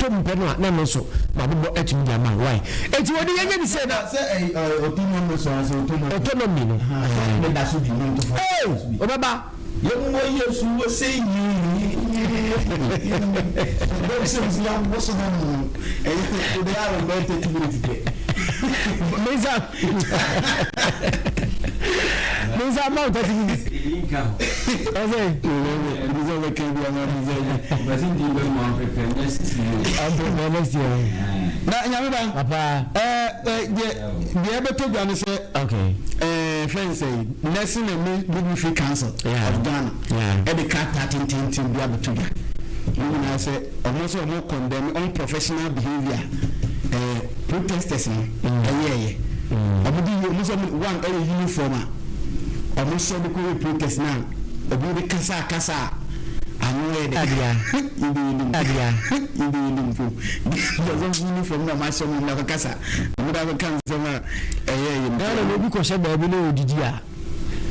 wotɔ mu pɛ no a na ɛno nso mabobɔ atumi de ama wo. Wai? Enti wɔde yɛnyɛ ne sei na. Sɛ ɛyi ɛ autonomy so ase autonomy. Autonomy no. Sɛ ne da so bi ne ntofo. Ee obɛba. Yɛmmɔ Yesu wɔ sɛ yie. Bɛm sɛ nsi yɛabɔ so ha mu. Ɛyɛ wode ayɛ bɛyɛ 30 minutes pɛ. Mensa mensa ma wo 30 minutes. Ɛsɛ. Bisa bɛka bi ama bisa bi. Bɛsi di bɛ mu prepare next year. Prepare next year. Na nyame ba. Papa. Ɛɛ deɛ deɛ ɛbɛtɔ dwa ne sɛ. Okay. Ɛɛ fɛn sɛ Nursing and Midwifery Council of Ghana ɛde krataa tententen bi abɛto dwa. Ne nyinaa sɛ ɔmo sɛ ɔmo condemn unprofessional behaviour ɛɛ protesters no ɛyɛɛyɛ. Ɔmo de ɔmo sɛ ɔmo one ɛyɛ uniform a ɔmo hyɛ de kɔ yɛ protest na ɔmo de kasa kasa a ano yɛ dɛ. Ibi nim. Ibi nim po. Because uniform na ɔmo ahyɛ ɔmo na kasa ɔmo de abɛka nsɛm a ɛyɛ yɛ. Ghana na obi kɔhyɛ baabi na odidi a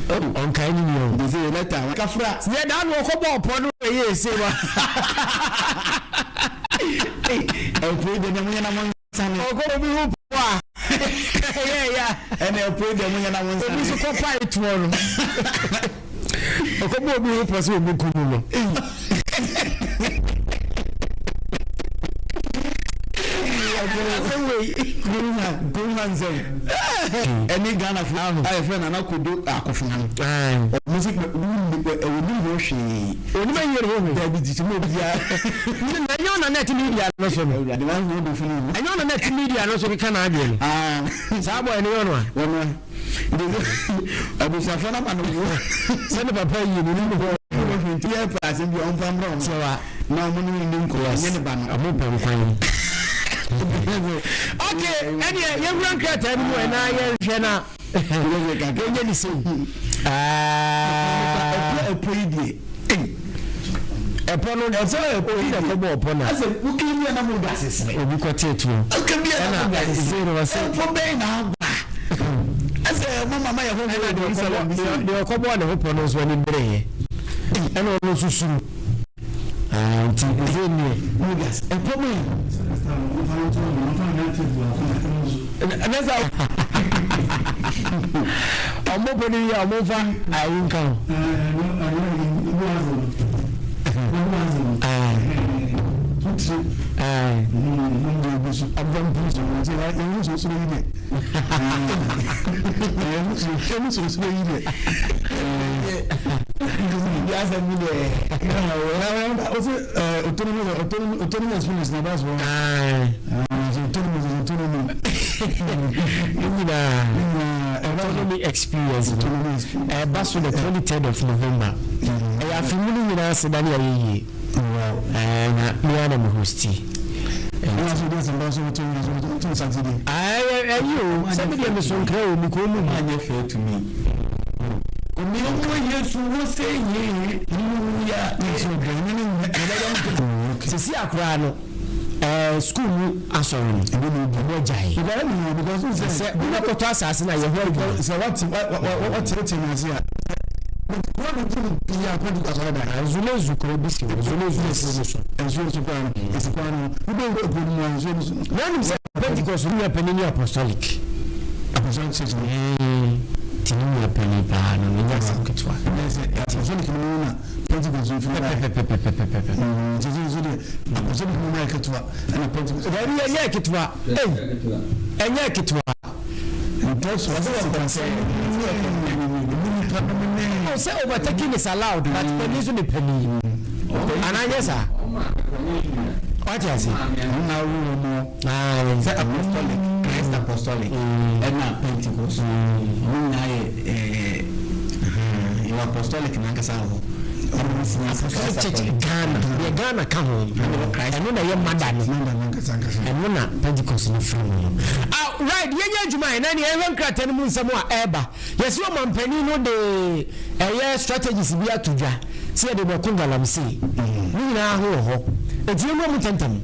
ɔnkae ne nua o. Nti sɛ lɛta kafra. Yɛ daa na ɔkɔ bɔ ɔpɔ no ɛyɛ ese wa. Ɛpue deɛ na mo nyɛ na mo nsane. Ɔkɔ obi ho po a ɛyɛ ya. Ɛna ɛpue deɛ mo nyɛ na mo nsane. Obi nso kɔ pae toɔ no. Ɔkɔ bɔ obi ho pɔ sɛ obi kum no. Asɛm wei kuruma nsɛm ɛne Ghana fo a yɛfrɛ Nana Kodo Akofena no ɔmo sɛ ɔnim ho hwee onim ayie ne ho hwee dabi di mu obiara na ɛnyɛ ɔna na ɛte media no so no ɛnyɛ ɔna na ɛte media no so keka n'adwene no saa bɔ ɛne ɔno a ɔno a abusuafoɔ no ama no wo sɛ ne papa yie no nim hɔ nti yɛ pɛ asɛm bi ɔmfa mmerɛ ɔmo sɛwa na ɔmo ne ne nkɔ ɛnyɛ ne ba no ɔmo pɛ nkwan. Ok, ɛneɛ yɛwura nkrataa no mu ɛna yɛnhwɛ na yɛnyɛ ne sei. Ɛpɔ yi deɛ ɛpɔ no ɛpɔ obi na ɛkɔbɔ ɔpɔ na asɛ woka bi a na mo da sesere obi kɔte tuo woka bi a na mo da sesere ɛpɔ bɛn na aba asɛ mo mama yɛ ho ho deɛ ɔkɔbɔ ne ho pɔ no nso ani bereeɛ ɛna ɔno nso suru nti ɛsɛ nneɛ ɛpɔ bɛn ɛnɛ sɛ ɔmo pɔ no wie a ɔmo mfa ayi nka ho. Autonomy experience na that's one. Autonomy autonomy. Nyinaa autonomy experience ɛba so the 23rd of November. Ɛyɛ afe mu no nyinaa se da ne ayɛ yie na mea na me hosti. Ɛyi o, sɛ medeɛ meso nkra o mekɔɔ mu anyɛ fair to me. Omiombo Yesu wo sɛ yee hallelujah. Sisi akoraa no school mu asɔre no ɔmo agyae sɛ wobɛkɔtɔ asase no a yɛho adwuma. Sɛ wɔteetee no ase a nzulezu kuro bi si hɔ, nzulezu nsuo no so nsuo no so kwan no esi kwan no wobɛwura kuro no mu a nsuo no so. Nanim sɛ Pentecost nua panin ne apostolic. Apostolic church no nti ne nua panin paa no no nyɛ asɛm ketewa. Sɛ apostolic no mu na Pentecost no firi pɛpɛpɛpɛpɛpɛ. Nti sɛ nso deɛ apostolic no mu ayɛ ketewa ɛna Pentecost. Dabi, ɛnyɛ ketewa, ɛnyɛ ketewa. Sɛ overtaking is allowed, but panin nso de panin anaa nyɛ saa wate ase. Na wo mu sɛ apostolic, Christ Apostolic ɛna Pentecost ɔmo nyinaa yɛ ɛɛ yɛwɔ apostolic nankasa wɔ hɔ. Apostolic Church Ghana deɛ, Ghana ka ho, ɛno na ɛyɛ mada no, ɛno na Pentecost no firi mu no. Ah, right, yɛnyɛ adwuma yɛ na neɛ ɛhwɛ nkrataa no mu nsɛm a ɛreba. Yɛsi ɔmampanin no de ɛyɛ strategies bi ato dwa sɛ yɛde bɛko galamsey ne nyinaa ho wɔ hɔ. Eti yɛn mu ntɛntɛm.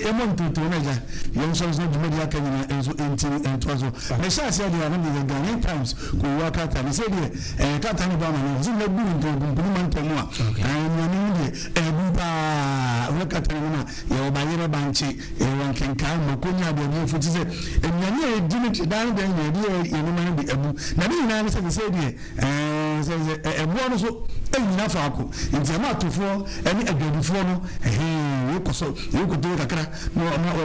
Yɛmmɔ ntoto no agya yɛn nso nso dwumadi aka nyinaa nso nti ntoa so. Mehyɛ aseɛ deɛ na meyɛ Ghanaian Times kɔwua krataa ne sɛ deɛ ɛyɛ krataa no ba ama no sɛ mabu ntomapumpuni mantam mu a, nnuane no deɛ ɛbu paa. Wohwɛ krataa no mu a, yɛwɔ bayerɛ, bankye, yɛwɔ nkenkaa, mako ne adeadeɛ fo ti sɛ nnuane a yɛdi no deɛ daa no deɛ nyinaa yɛde yɛ yɛn nneɛma no de abu, na ne nyinaa ne sɛ te sɛ deɛ Ɛɛ, sɛ ɛboɔ no so nnyina faako, nti ɛma atofoɔ ne adwadifoɔ no, ɛhɛɛ, wei kɔ so, wei kɔtɔ wei kakra, na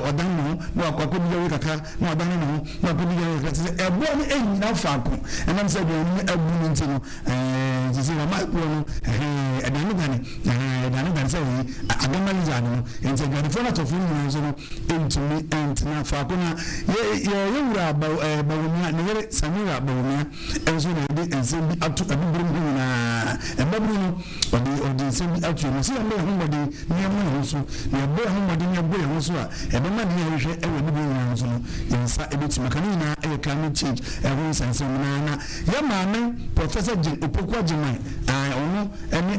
ɔdan ne ho, na wakɔdi dwa wei kakra, na wadane ne ho, na wakɔdi dwa wei kakra. Te sɛ ɛboɔ no nnyina faako, ɛnam sɛ aduane no abu no nti no, ɛɛ, te sɛ wɔma ɛboɔ no, ɛhɛɛ, ɛdanedane, ɛhɛɛ, ɛdanedane sɛ ɛyi, agama lizard no, nti adwadifoɔ no atɔfoɔ no nyinaa nso no, ntumi ntena faako. Na yɛ, yɛ, yɛ wura Baw, ɛɛ, Bawumia, ne yere Samira Bawumia, nso na yɛde nsɛm bi ato abibirim ho nyinaa. Mmabunu no, ɔde ɔde nsɛm bi ato yɛn mu sɛ yɛmmɔ yɛn ho mmɔden na yɛmmɔ yɛn ho so. Na yɛbɔ yɛn ho mmɔden na yɛbɔ yɛn ho so a, ɛbɛma nea yɛhwehwɛ wɔ abibire nyinaa nso no, yɛn nsa bɛtumi aka. Ne nyinaa yɛ climate change ho nsɛnsɛm nyinaa. Na yɛn maame Professor Jane Opoku Agyemang, ae, ɔno ne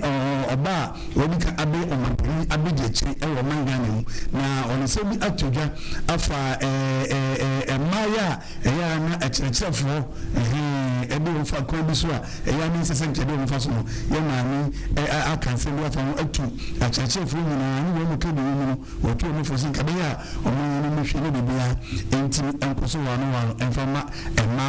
ɔbaa a wadi kan abɛyɛ ɔmanpanin abadiakyiri wɔ ɔman Ghana mu. Na ɔde nsɛm bi ato dwa afa mmaeɛ a Ɛyɛ a na akyerɛkyerɛfoɔ ɛhɛɛ de wɔn fa kwan bi so a ɛyɛ a na ɛnsɛ sɛ nka ɛde wɔn fa so no. Yɛn maame yi aka nsɛm bi afa ho atu akyerɛkyerɛfoɔ nyinaa ne wɔn mu ka bi wɔ mu no, wɔatu wɔn fo sɛ nka ɛbɛyɛ a wɔn yɛn no mmɛhwɛ na biribiara ntumi nkɔ so wɔ ano wɔ ano mfa mma mma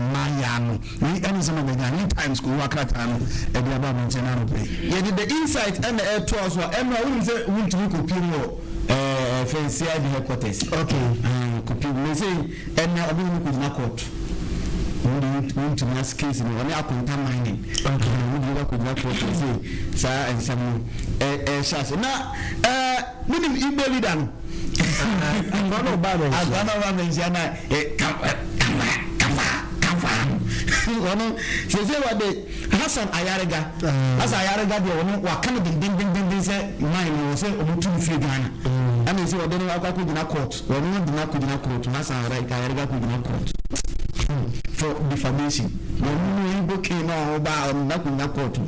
mmaayaa no. Wei ɛne nsɛm a The Ghanaian Times koowaa krataa no de aba abɔnten no anɔpa yi. Yɛde The Insight na ɛretoa so a, ɛno a wonim sɛ wontumi kɔpie mu wɔ ɛɛ fɛn CID headquarters. Okay. Ɛɛ kɔpie mu. Sɛ ɛnɛ ɔmo ne no kɔgyina court. Ɔmo de wontumi as case no ɔne Akonta Mining. Okay. Ɔmo de no akɔgyina court sɛ saa nsɛm no ɛhyɛ ase. Na ɛɛ wonim Igbo leader no. Akora no ɔbaa bɛnhyia. Akora no ɔbaa bɛnhyia na ɛ kafa kafa kafa. Ɔno sese wɔde Hassan Ayariga. Hassan Ayariga deɛ ɔno waka no dendendenden sɛ mine no wɔ sɛ ɔmo tu no firi Ghana. Ɛna sɛ wɔde no akɔ akɔgyina court. Wɔn no de no akɔgyina court. Hassan Ayariga akɔgyina court for defamation. Wɔn no Igbo king na ɔba ɔno no akɔgyina court.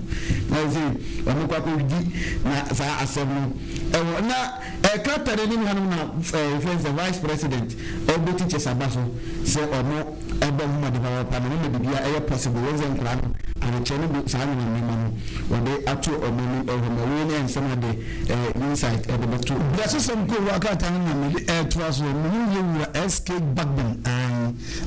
Na sɛ ɔmo kɔ akɔdi na saa asɛm no ɛwɔ na ɛka tare ne nuanom na ɛɛ fɛn sɛ vice president ɛbɔ teachers aba so sɛ ɔmo ɛbɔ ɔmo mmɔden papaapa na ɔmo ma biribiara ɛyɛ possible. Wɔn sɛ nkwadaa no adekyɛ no bi saa nneɛma nneɛma no wɔde ato ɔmo anim ɛwɔ ma wei ne nsɛm ade ɛɛ Insight ɛde bɛto. Brasosɛm kowura krataa no na mede ɛretoa so. Mehu yɛ wura SK Bagbin, ae,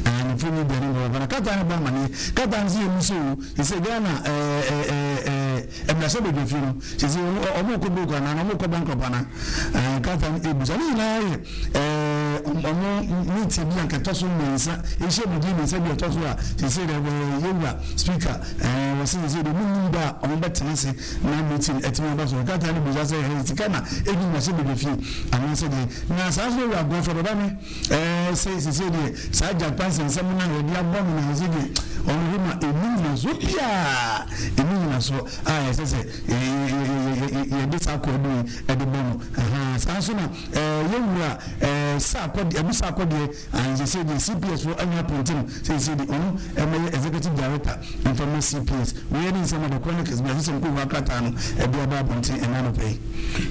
ae, ne mfoni deɛ ne bɛbɛfa na krataa no bɔ amaneɛ. Krataa no sɛ yɛmu sɛ o sɛ Ghana ɛɛ ɛɛ ɛɛ mmarahyɛbadwafie no sɛ ɔmo kɔ broke anaa na ɔmo kɔ bankrupt anaa. Ɛɛ krataa no ebusa ne nyinaa yɛ ɛɛ ɔmo meeting bi a nkɛtɔ so mmiɛnsa ehyia mu di mmiɛnsa bi ɛtɔ so a sɛ dɛ ɛɛ yɛwura speaker ɛɛ wɔsi sɛ de ɔmo nim da a ɔmo bɛtena ase na meeting ɛtumi aba so. Krataa no busa sɛ ɛɛ sika na ebi mmarahyɛbadwafie anaasɛ deɛ na saa nso yɛwura Godfred Dame ɛɛ sɛ deɛ saa Jakpa nsɛnsɛm no a yɛde abɔ no na sɛ deɛ ɔno ho ma emu nyinasoɔ biaa, emu nyinasoɔ a yɛsɛ sɛ yɛde saa kɔɔdo yi ɛde bɔ no. Saa nso na ɛɛ yɛwura ɛɛ Sarkodie, Abu Sarkodie sɛ deɛ CPS foɔ anya appoint no sɛ deɛ ɔno ɛmɛyɛ executive director mfama CPS. Wei ne nsɛm a The Chronicles bi asesɛm kɔ krataa no ɛde aba abɔnten ɛna anɔpɛ yi.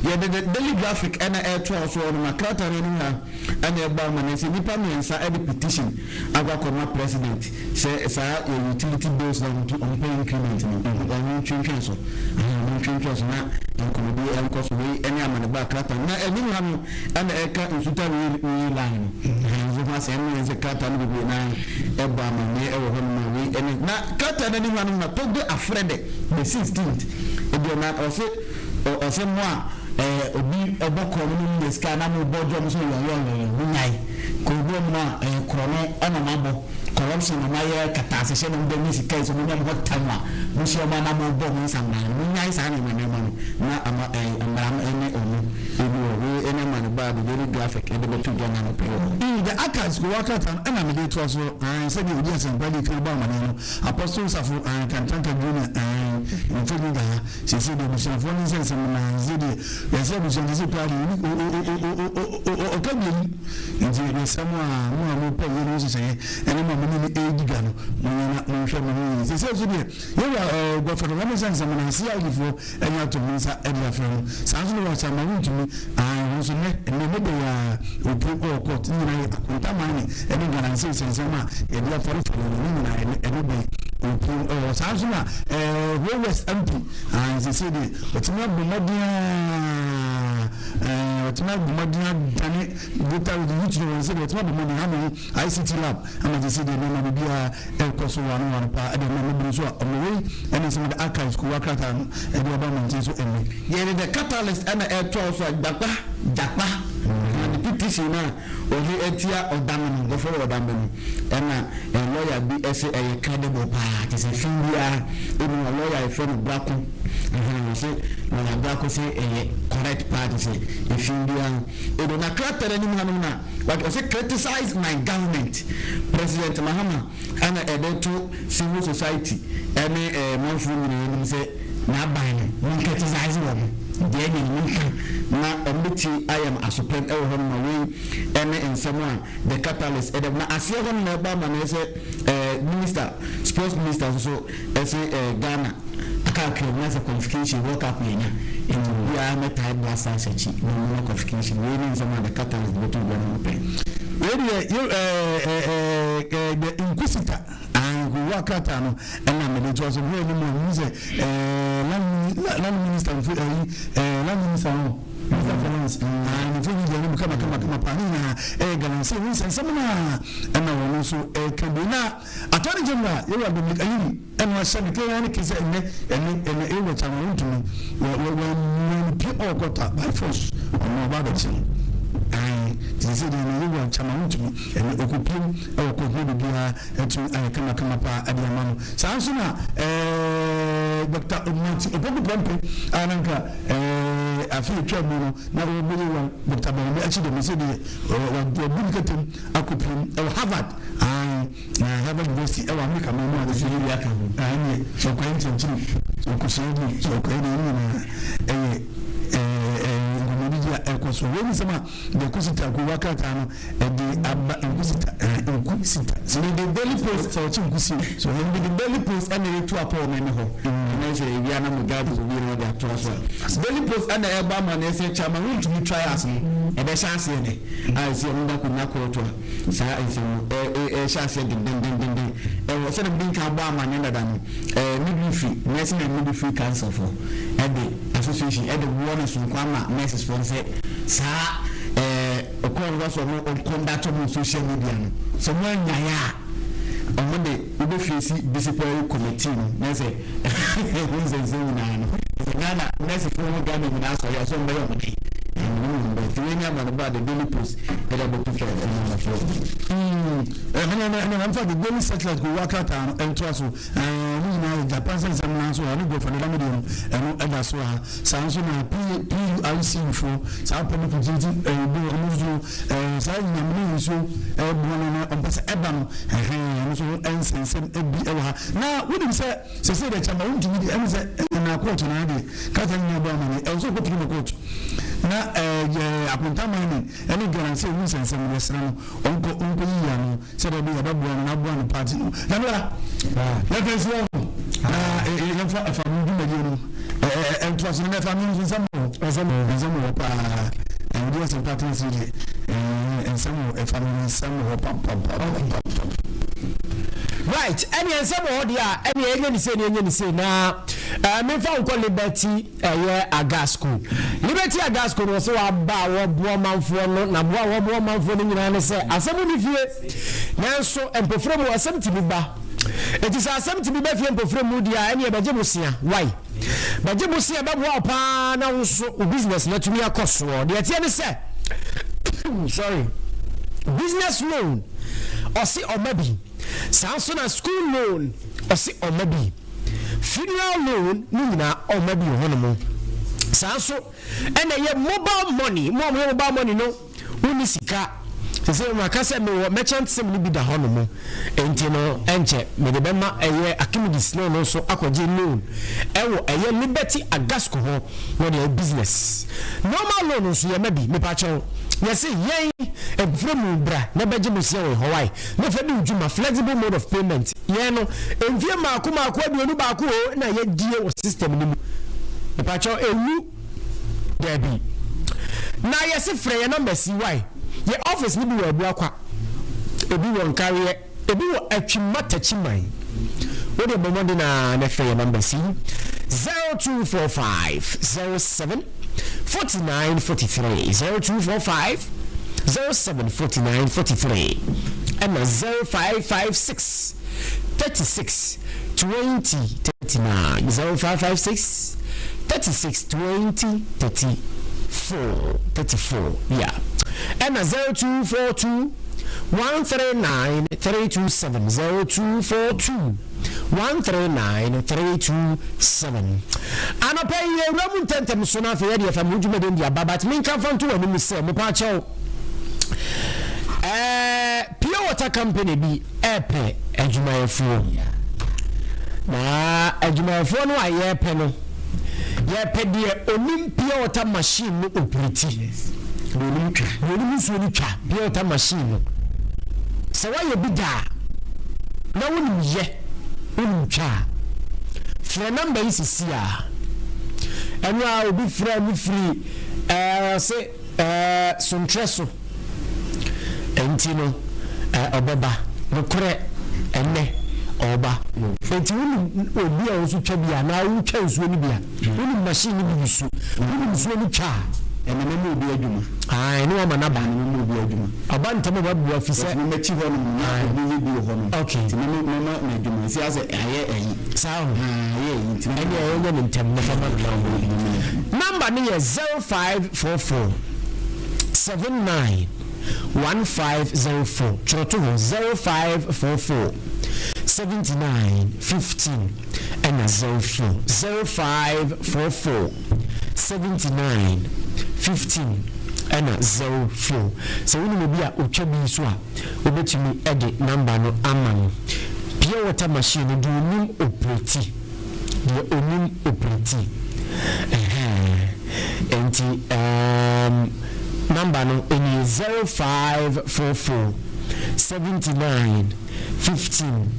Yɛde The Daily Graphic ɛna ɛtoa so ɔno na krataa no anim ha ɛna ɛbɔ ama no sɛ nnipa mmiɛnsa ɛde petition akɔ akɔma president sɛ saa yɛ utility bills na ɔmo ɔmo pɛ increment no, ɔmo ntwentwɛn so, ɔmo ntwentwɛn so na nkɔmɔdi ɛnkɔ so. Wei ɛne amaneba krataa no na anim ha no ɛna ɛka Nsuta railway line no nso ho asɛm no yɛn sɛ krataa no bebree na ɛbɔ amanneɛ ɛwɔ hɔ nom a wei ɛne na krataa no anim ha no na Togbe Afrɛdɛ the 16th ebi na ɔse ɔse mo a ɛɛ obi ɛbɔ kɔɔ no mu yɛ sika na mo bɔ dwom so yɔyɔyɔyɔ mo nyae kɔɔ bi mu a ɛyɛ korɔ no ɛna mo abɔ corruption na mo ayɛ kataase hyɛ na mo bɛ nye sika yi so mo nya mo hɔ tam a mo hyɛ mo ana mo bɔ mo nsamran mo nyae saa nneɛma nneɛma no na ama ɛɛ mmara no ɛne ɔmo ebi wɔ wei ɛne ama no baa the Daily Graphic ɛde bɛto dwa na anɔpɛ wɔ hɔ. The Archives kò wá krataa no ɛna mede toa so, sɛdeɛ odi asɛmpa di kan bɔ amaneɛ no, Apostle Safo Kantanka Junior. Ne mfoni da ha. Seesei deɛ abusuafoɔ no nsɛnsɛm no naa. Seesei deɛ yɛsɛ abusua no seesei paa deɛ ɔni ɔka biom. Nti yɛsrɛ mo a mo a mopɛ yie no ho nhyehyɛeɛ ɛne mo a mo ne no ɛredi dwa no monyɛ na monhwɛ mo ho yie. Seesei nso deɛ yɛwura ɛɛ Godfred Ɔlame nsɛnsɛm no naa CID foɔ anya ato mo nsa de afrɛ no. Saa nso na wɔakyɛ ama wontumi. Aane, wɔn nso nnɛ, nnɛ, nnɛ da yi ara, wɔpue wɔ court. Ne nyinaa yɛ akonta mining ne galamsey nsɛnsɛm a yɛde afɔrefɔre no, ne nyinaa ɛnnɛ, ɛnnɛ da yi, wɔpue wɔ hɔ. Saa nso na ɛɛ Ho West MP, aane, seesei deɛ, watumi abɔ mmɔden ara, ɛɛ, watumi abɔ mmɔden adane Volta Region, youth no wɔn sɛ deɛ, watumi abɔ mmɔden, ha ne ho ICT lab, ama seesei deɛ nneɛma biribiara ɛrekɔ so wɔ ano wɔ ano paa de ama mmabunu nso a wɔn wei ne nsɛm de archives kowa krataa no de aba mmɔnten so ɛnnɛ. Yɛde The Catalyst na ɛtoa so a Gyakpa, Gyakpa, na ne petition no a ɔde atia Ɔdame no, nkurɔfoɔ wɔ Ɔdame no, ɛna lawyer bi se ɛyɛ credible paa, kyerɛ sɛ fi biara ɛnni hɔ, lawyer a yɛfrɛ no Brako, ɛhɛn, ɔse lawyer Brako se ɛyɛ correct paa, kyerɛ sɛ efi biara ɛnni hɔ. Na krataa no anim hanom na But ɔse criticize my government President Mahama ɛna ɛde to civil society ɛne manfoɔ nyinaa anim sɛ n'aban no mon criticize wɔn deɛ ɛnyɛ no monka na wɔn bɛtie ayɛ no asopɛm ɛwɔ hɔ nom a wei ɛne nsɛm a the catalyst ɛde na aseɛ hɔ nom na ɛba ama no ɛsɛ minister sports minister nso so Ɛse eh Ghana akakra mu na sɛ qualification World Cup yɛnya nti obiara mmɛtae Black Stars akyi na ɔmo nya qualification wei ne nsɛm a The Catalyst de bɛto gua no ho pɛ. Wei deɛ yɛ ɛɛ ɛɛ the inquisitor ayi nkowa krataa no ɛna mede to aso hwɛ anim a mehu sɛ ɛɛ land mini land minister mfo ɛyi ɛɛ land minister no minister for lands ayi ne mfo yi deɛ ne kama kama kama paa ne nyinaa ɛyɛ galamsey ho nsɛnsɛm naa ɛna wɔn nso ɛka bi na Attorney General Yewura Dominic Ayim na wahyɛ no kɛn ara ne kɛn sɛ ɛnnɛ ɛnnɛ ɛnnɛ Yewura Chairman wontumi wɔ wɔ wɔampue ɔwɔ court a by force ɔno ɔba abɛkye no ae nti sɛ deɛ no Yewura Chairman wontumi ɛnnɛ ɔkɔpiem ɛwɔ court na biribiara atumi ayɛ kama kama paa ɛde ama no saa nso na ɛɛ Dr. Matthew Opoku Prempeh a na nka ɛɛ afe atwa mu no na ɔbɔ Yewura Dr. Bawumia akyi dɛm sɛ deɛ wabu ne kɛtɛm akɔpiem ɛwɔ Harvard Aane, na Harvard University ɛwɔ Amerika man mu a sisi yɛ aka ho. Aane, sɛ ɔkɔyɛ nkyerɛkyerɛ, sɛ ɔkɔsua adwuma, sɛ ɔkɔyɛ deɛ ne nyinaa ɛyɛ ɛɛ nkɔmmɔdidi a ɛkɔ so. Wei ne nsɛm a The Nkusita kurowa krataa no ɛde aba Nkusita ɛɛ Nkusita. Sɛ The Daily Post sɛ ɔkye nkusi so ɛno de The Daily Post ɛna ɛretu apɔ wɔn ani hɔ ɛna sɛ ewia na mo guide obi na ɔde atoa so a Daily Post ɛna ɛba ama no ɛsɛ Chairman wontumi trials no ɛbɛhyɛ aseɛ nɛ a ɛsɛ ɔmo da kɔnya kɔɔto a Saa nsɛm no rehyɛ aseɛ dendendenden wɔ sɛdeɛ mede nkan abɔ amanneɛ dada no, Midwifery, Nursing and Midwifery Council foɔ de, Association de warning sononko ama nurses foɔ no sɛ saa ɔkwan a wɔfa so wɔn conduct wɔn social media no, sɛ wɔn annyae a, wɔn de wobɛ face disciplinary committee no, na sɛ ɛho nsɛnsɛm nyinaa no, sɛ Ghana nurses foɔ wɔ Ghana nyinaa sɔre a, sɛ wɔn bɛyɛ wɔn den. Ɛno ne wɔn bɛyɛ. Nti wei ne amanebɔ a The Daily Post de abɛto dwa wɔ Ghanafoɔ mu. Ɛno na ɛno na mfa The Daily Searchlight kowa krataa no ntoa so. Ɛɛ ne nyinaa yɛ Japan sɛnsɛm no nso a ne Godfrey Adame deɛ no ɛno ɛda so a. Saa nso na PURC foɔ saa public utility ɛɛ bill ɔmo nso no ɛɛ saa nyinam ne nsuo ɛɛboa no na ɔmpɛ sɛ ɛba no ɛhɛn ɛno nso ho ɛnsɛnsɛm ɛbi ɛwɔ ha. Na wonim sɛ sɛsɛ deɛ kyɛmba wontumi deɛ ɛne sɛ ɛna kɔɔto na adeɛ krataa nyinaa bɔ amane ɛwɔ sɛ ɔkɔpie mu kɔɔto na ɛɛ akontaman ne ɛne galamsey ho nsɛnsɛm no yɛsrɛ no ɔnkɔ ɔnkɔ yiyi ano sɛdeɛ ɛbɛyɛ ɛbɛboa no na aboa ne party no na bra yɛmfa nsi hɔ no na yɛmfa ɛfa no dwumadie no ɛntoa so na ɛfa no nso nsɛm wɔ nsɛm nsɛm wɔ paa ɛwɔde asɛm pa tena ase deɛ nsɛm wɔ ɛfa no nsɛm wɔ pampampampam. Right, ɛneɛ nsɛm wɔ hɔ deɛ a ɛneɛ ɛnyɛ ne sei ne ɛnyɛ ne sei na ɛɛ memfa nkɔ Liberty ɛyɛ Agasco. Liberty Agasco no wɔsɛ waba a wɔboa ɔmanfoɔ no na boa a wɔboa ɔmanfoɔ no nyinaa ne sɛ asɛm nni fie nanso mpofrɛ mu asɛm tumi ba. Eti sɛ asɛm tumi ba fie mpofrɛ mu deɛ a ɛneɛ bɛgye bosea. Wai? Bɛgye bosea bɛboa wo paa na wo nso wo business no atumi akɔ soɔ. Deɛ ɛteɛ ne sɛ sorry business loan ɔse ɔma bi saa nso na school loan ɔse ɔma bi. Funeral loan no nyinaa ɔma bi wɔ hɔnom. Saa nso ɛna ɛyɛ mobile money. Mo a moyɛ mobile money no, wonni sika. Sesei maka sɛ mewɔ merchant sim no bi da hɔ nom, enti no ɛnkyɛ mede bɛma ɛyɛ Archimedes na ɔno nso akɔgye loan ɛwɔ ɛyɛ Liberty Agasco hɔ na ɔde ayɛ business. Normal loan nso yɛma bi, mepakyɛw yɛse yɛn mfrɛ mu bra na bɛgye bosea wɔ yɛhɔ wai na fa di wo dwuma, flexible mode of payment, yɛn no mfie mmaako mmaako 21 oo na yɛdie wɔ system no mu, mepakyɛw ɛwu. Dabi. Na yɛse frɛ yɛn numbers yi wai. Yɛ office no bi wɔ Abuakwa, ebi wɔ Nkareɛ, ebi wɔ Atwima Takyiman. Wo deɛ bɔ mmɔden ara na frɛ yɛn numbers yi, 0245 07 49 43, 0245 07 49 43, ɛna 0556 36 20 39, 0556 36 20 34, 34, yeah, ɛna 0242 139 327, 0242 139 327. Anɔpa yi yɛwura mu ntɛntɛm so na afei yɛde yɛfa mu dwumadie de aba, but menka mfa nto w'anim sɛ mepa akyɛw, Pure water company bi ɛɛpɛ adwumayɛfoɔ. Na adwumayɛfoɔ no a yɛɛpɛ no, yɛɛpɛ deɛ onim pure water machine no operate. Deɛ onim twa. Deɛ onim nsuo no twa, pure water machine no. Sɛ woayɛ bi da a, na wonim yɛ, wonim twa a, frɛ number yi sisi a. Ɛno a obi frɛ me firi ɛɛ ɔse. Ɛɛ, sontrɛ so nti no, ɛɛ, ɔbɛba. Nokorɛ, ɛnnɛ, ɔreba. Enti wonim obi a ɔnso twa bi a, anaa wotwa nsuo no bi a, wonim machine no bi yi su, wonim nsuo no twa a. Ɛna mɛma obi adwuma. Ae, ne wama no aba. Ɛna mɛma obi adwuma. Ɔba ntɛm a ɔbɛboa fi sɛ. Because me m'akyi hɔ nom na obi yɛ bi wɔ hɔ nom. Okay. Nti me mɛma no adwuma. Nti asɛ ayɛ ayi. Saa o. Aah ayɛ ayi nti. Ɛnneɛ yɛnyɛ no ntɛm na fa ma no na ɔmmɔ bi. Number no yɛ 0544 79 1504. Twerɛ to hɔ, 0544 79 15 ɛna 04. 0544 79 15 ɛna 04. Sɛ wonim obi a ɔtwa bi nso a, wobɛtumi de number no ama no. Pure water machine no, deɛ ɔnim operate, deɛ ɔnim operate. Ɛhɛɛ, enti ɛɛm, number no nie, 0544 79 15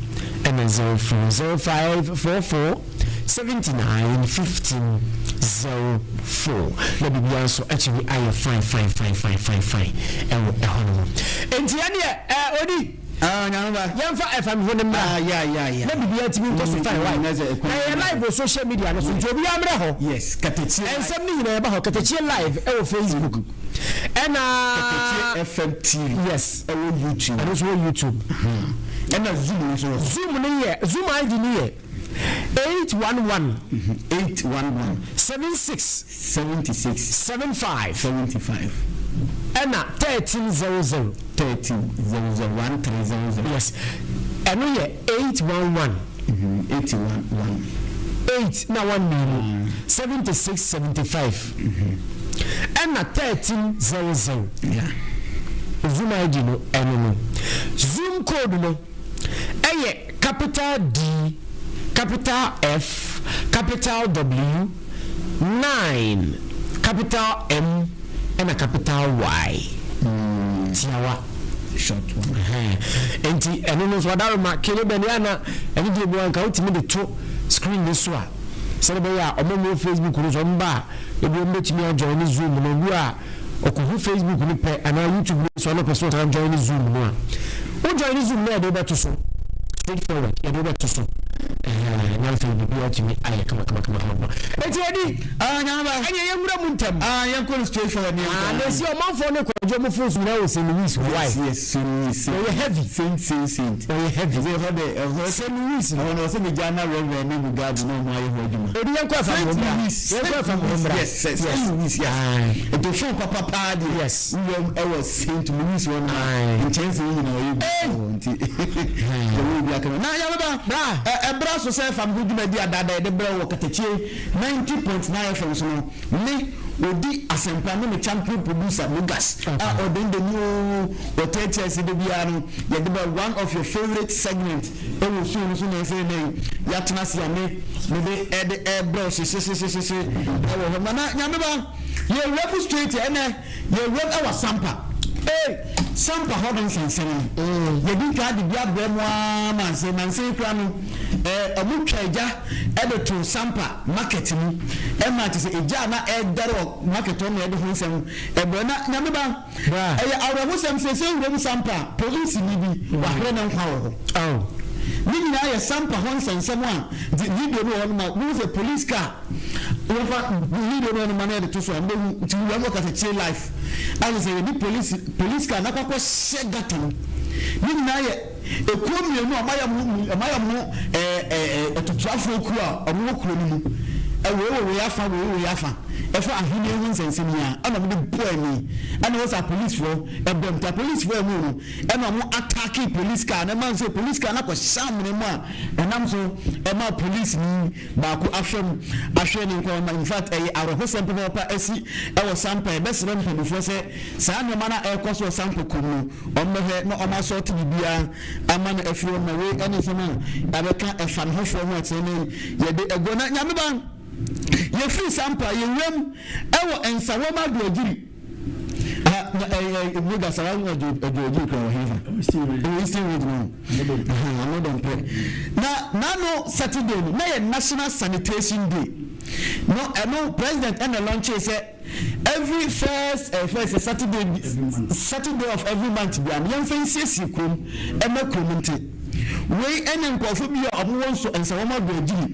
ɛna 04, 0544 79 15 04, na biribiara nso atumi ayɛ fine fine fine fine fine fine ɛwɔ ɛhɔ nom. Enti ɛneɛ ɛɛ Odi, Ah, nyame ba. yɛmfa ɛfam ho no mmra Ah, yeah, yeah, yeah. na biribiara tumi nkɔ so fine why. Mm, mm, Na yɛyɛ live wɔ social media no so, nti obiara mmrɛ hɔ. Yes, Katakyie live. Nsɛm no nyinaa ɛba hɔ, Katakyie live ɛwɔ Facebook ɛna. Katakyie FM TV. Yes. Ɛwɔ YouTube. Ɛno nso wɔ YouTube. Ɛna Zoom no nso wɔ hɔ. Zoom no yɛ, Zoom ID no yɛ 811. 811. 76. 76. 75. 75. Ɛna 1300. 1300, 1300. Yes. Ɛno yɛ 811. 811. 8 na 1 mmienu. 76 75. Ɛna 1300. Yeah. Zoom ID no ɛno no. Zoom code no ɛyɛ capital D, capital F, capital W, 9, capital M, ɛna capital Y. Tiawa. Short one. Ɛhɛn. Nti ɛno no nso adaroma kele bɛne ana ɛne deɛ mu anka wotumi de to screen no so a, sɛde bɛyɛ a ɔmo mo Facebook no so ɔmo ba a, ebi ɔmo bɛtumi ajoin ne Zoom no. Obi a ɔkɔhu Facebook no pɛ anaa YouTube no so ɔno pɛ sɛ ɔsan join ne Zoom no a, wo join ne Zoom no a, yɛde wobɛto so straight forward, yɛde wobɛto so ɛhɛn, na afei biribiara atumi ayɛ kama kama kama kama. Eti odi Ah, nyame ba. ɛneɛ yɛnwura mu ntɛm. Ah, yɛnkɔ no straight forward ne Ah, yɛnkɔ. na esi ɔmanfoɔ ne kwadwo mo phones nyinaa wɔ St. Louis hɔ. Why? Yes, St. Louis. Saint. Ɔyɛ heavy. Saint, Saint, Saint. Ɔyɛ heavy. Ɛsɛ ɛhɔ de ɛhɔ. St. Louis no. Ɛhɔ no ɔsɛ megya na Reverend ne Mugabe na ɔmo ayɛ hɔ adwuma. Odi yɛnkɔ ɛfa mo mmra. Yɛnkɔ ɛfa mo mmra. Yes, St. Louis, yes. Aye. Nti phone papa paa deɛ. Yes. Wura ɛwɔ St. Louis hɔ no. Aye. Nkyɛnse nyinaa ɔyɛ bi wɔ nti. Ɛwɔ bi akama. Na yɛn ba. Bra. Ɛbra so sɛ fam ho dwumadi adada yɛde brɛ wɔ Katakyie 90.9 FM so no. Me. Ɔdi asɛmpa ne me champion producer Mugas a ɔdende mu oo ɔteatea ase da biara no yɛde ba one of your favourite segment ɛwɔ show no so na ɛsɛ nnɛ yi yɛatena ase a me mede ɛde ɛbrɛ wo hyehyehyehye ɛwɔ hɔ ma na Nyame ba yɛwura mu straight ɛnɛ Yɛwuram wɔ Sampa. Ei! Sampa hɔ no nsɛnsɛm no, yɛdi nkan de bi abrɛ mo ara ma nsɛ nansa yi koraa no, eh, wɔtwa egya de too Sampa market mu ma kyerɛ sɛ egya a na ɛredɛre wɔ market hɔ no na yɛde ho nsɛm brɛ. Na Nyame ba, ɛyɛ awerɛhosɛm sɛ sɛ wuram Sampa a, polisini bi, wahwere ne nkwa wɔ hɔ. Ne nyinaa yɛ Sampa hɔ nsɛnsɛm a, nti video no wɔ hɔ no ma wohu sɛ police car Wɔfa video no ma na yɛde to so a mobɛhu nti wura mu ɔkasa life ayɛ sɛ yɛde police police car n'akɔ akɔ hyɛ gutter mu ne nyinaa yɛ ekuo mmienu a ɔmayɛ mo ɔmayɛ mo ɛɛ ɛɛ atutuafoɔ kuo a ɔmo wɔ kuro no mu ɛwei wɔ wei afa wei wɔ wei afa ɛfa ahenni ho nsɛnsɛm yi a ɛna ɔmo de bɔ ani ɛna wɔ sɛ apolicefoɔ ɛbɛm nti apolicefoɔ ɛmu no ɛna ɔmo ataaki police car na ɛma nso police car n'akɔ hyɛ amena mu a ɛnam so ɛma police ni baako ahwɛ mu ahwɛ ne nkwa ma infact ɛyɛ awerɛhosɛm papaapa asi ɛwɔ Sampa yɛbɛsrɛ mpaninfoɔ sɛ saa nnoɔma no a ɛrekɔ so wɔ Sampa kurom no wɔn bɛhwɛ na wɔn asɔɔte biribiara ama no afiri hɔ ma wei ɛne nsɛm a yɛabɛka ɛfa ne hofoɔ ho akyerɛ ne yɛde aguo na Nyame ba yɛfiri Sampa yɛwuram ɛwɔ Nsawam Adoagyiri Ah, na ɛyɛ eh, eh, Mega Sawa no ɔdwo ɔdwo ɔdwo kura wɔ hefa? Ɛwɔ Eastern Region no. Ano dɔm pɛ. Na n'ano Saturday no na yɛ National Sanitation Day. No ɛno president ɛna launch sɛ every first eh, first Saturday Saturday of every month bia no yɛmfa nsiesie kurom ɛma kurom nte. Wei ɛne nkurɔfo bi a wɔwɔ nso nsawam adoagyiri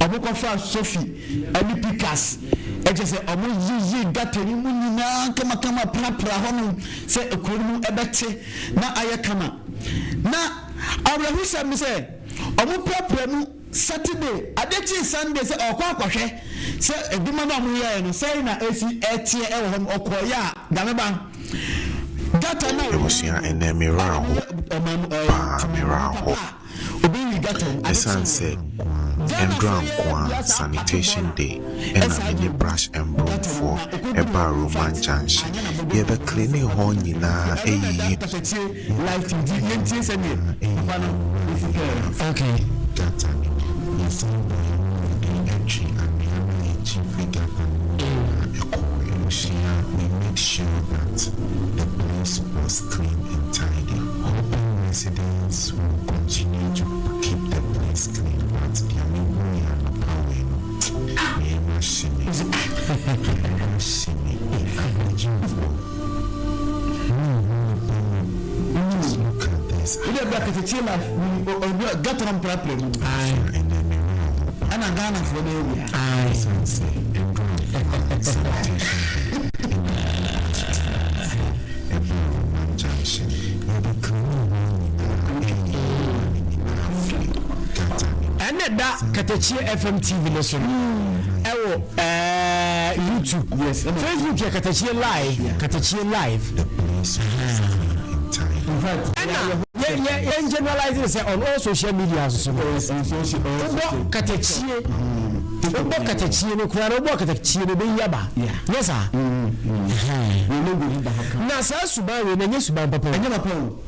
Wɔkɔfaa sofi ne pikas, kyerɛ sɛ wɔyiyii gutter no mu nyinaa kamakama prapraa hɔnom sɛ kuro no mu bɛte na ayɛ kama. Na awerɛhosɛm ne sɛ, wɔprapraa mu Saturday, adeɛ kyee Sunday sɛ ɔrekɔ akɔhwɛ sɛ adwuma no a wɔyɛeɛ no sɛn na ɛsi teɛ wɔ hɔ no, ɔkɔeɛ a, Nyame ba, gutter no a Abusua wɔyii ɛnɛ me no werɛ a aho wɔyɛ ɔman mu ɛɛ paa me werɛ temamufoɔ aho. papa a, Ɛsiane sɛ ɛndora nkoaa sanitation day ɛna me ne brush mbromfoɔ ɛbaa Roman junction yɛbɛ cleanee hɔ nyinaa ɛyiyi Residents will continue to keep the place clean but deɛ me hui anɔpa wei no me yam ahye me, me yam ahye me ei Aboriginfoɔ mo nhu nipa mu just look at this Wode bra katakyie life gutter mprapra mu. Ɛnɛ me werɛ ho paa. Ɛna Ghana foɔ no awia. Ɛsiane sɛ ɛduru anɔpa sanitation day ɛna me ne brush mprapra Ɛbɔɔ Roman junction. Yɛde cleanee hɔ nyinaa ɛyii nneɛma no nyinaa firii gutter no mu. Ɛna ɛda Katakyie FM TV no so no ɛwɔ ɛɛ YouTube. Yes, ɛna Facebook yɛ Katakyie Live, Katakyie Live. The place was clean and tidy. In fact, Ɛna yɛ yɛ yɛn generalize ne sɛ on all social media so no. Yes, on social, all Wobɔ social. Katakyie, wobɔ Katakyie no koraa no wobɔ Katakyie no ɛbɛyi aba. Yeah. Nyɛ saa? Na saa suban wei no ɛnyɛ suban papa o. Ɛnyɛ papa o.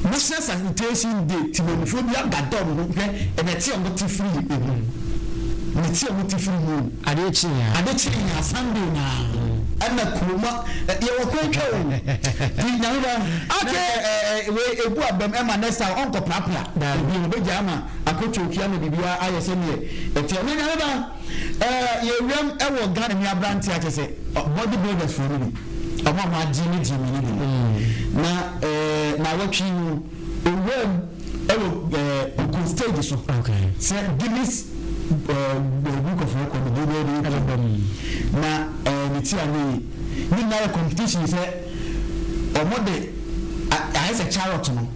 National Sanitation Day temamufoɔ bi aba dɔm ho hwɛ ɛnɛte a wɔte firi emu. Nɛte a wɔte firi mu o. Adeɛ kye a. Ade kye a Sunday na ɛna kuroma yɛwɔ kwan twa o. Ti nyame ba. Okay. Ɛ ɛ wei ebu abam ɛma next time ɔnkɔ prapra. Daabi. Ebi ɔbɛgya ama akɔtwa okia ma biribiara ayɛ sɛdeɛ ɛteɛ. Na nyame ba. Eh yɛ wuram wɔ Ghana ni abrante a kyɛsɛ body builders foɔ no bi ɔmo a ɔmo agye ne gym no bi no na eh nawɔtwe yi mu owuram wɔ eh ɔkɔ stage so sɛ Guinness eh book of record bi bɛyɛ de ɛbɛbɔ mu na eh ne ti anyɛ yie ne nyinaa yɛ competition sɛ ɔmo de ayɛ sɛ chariot no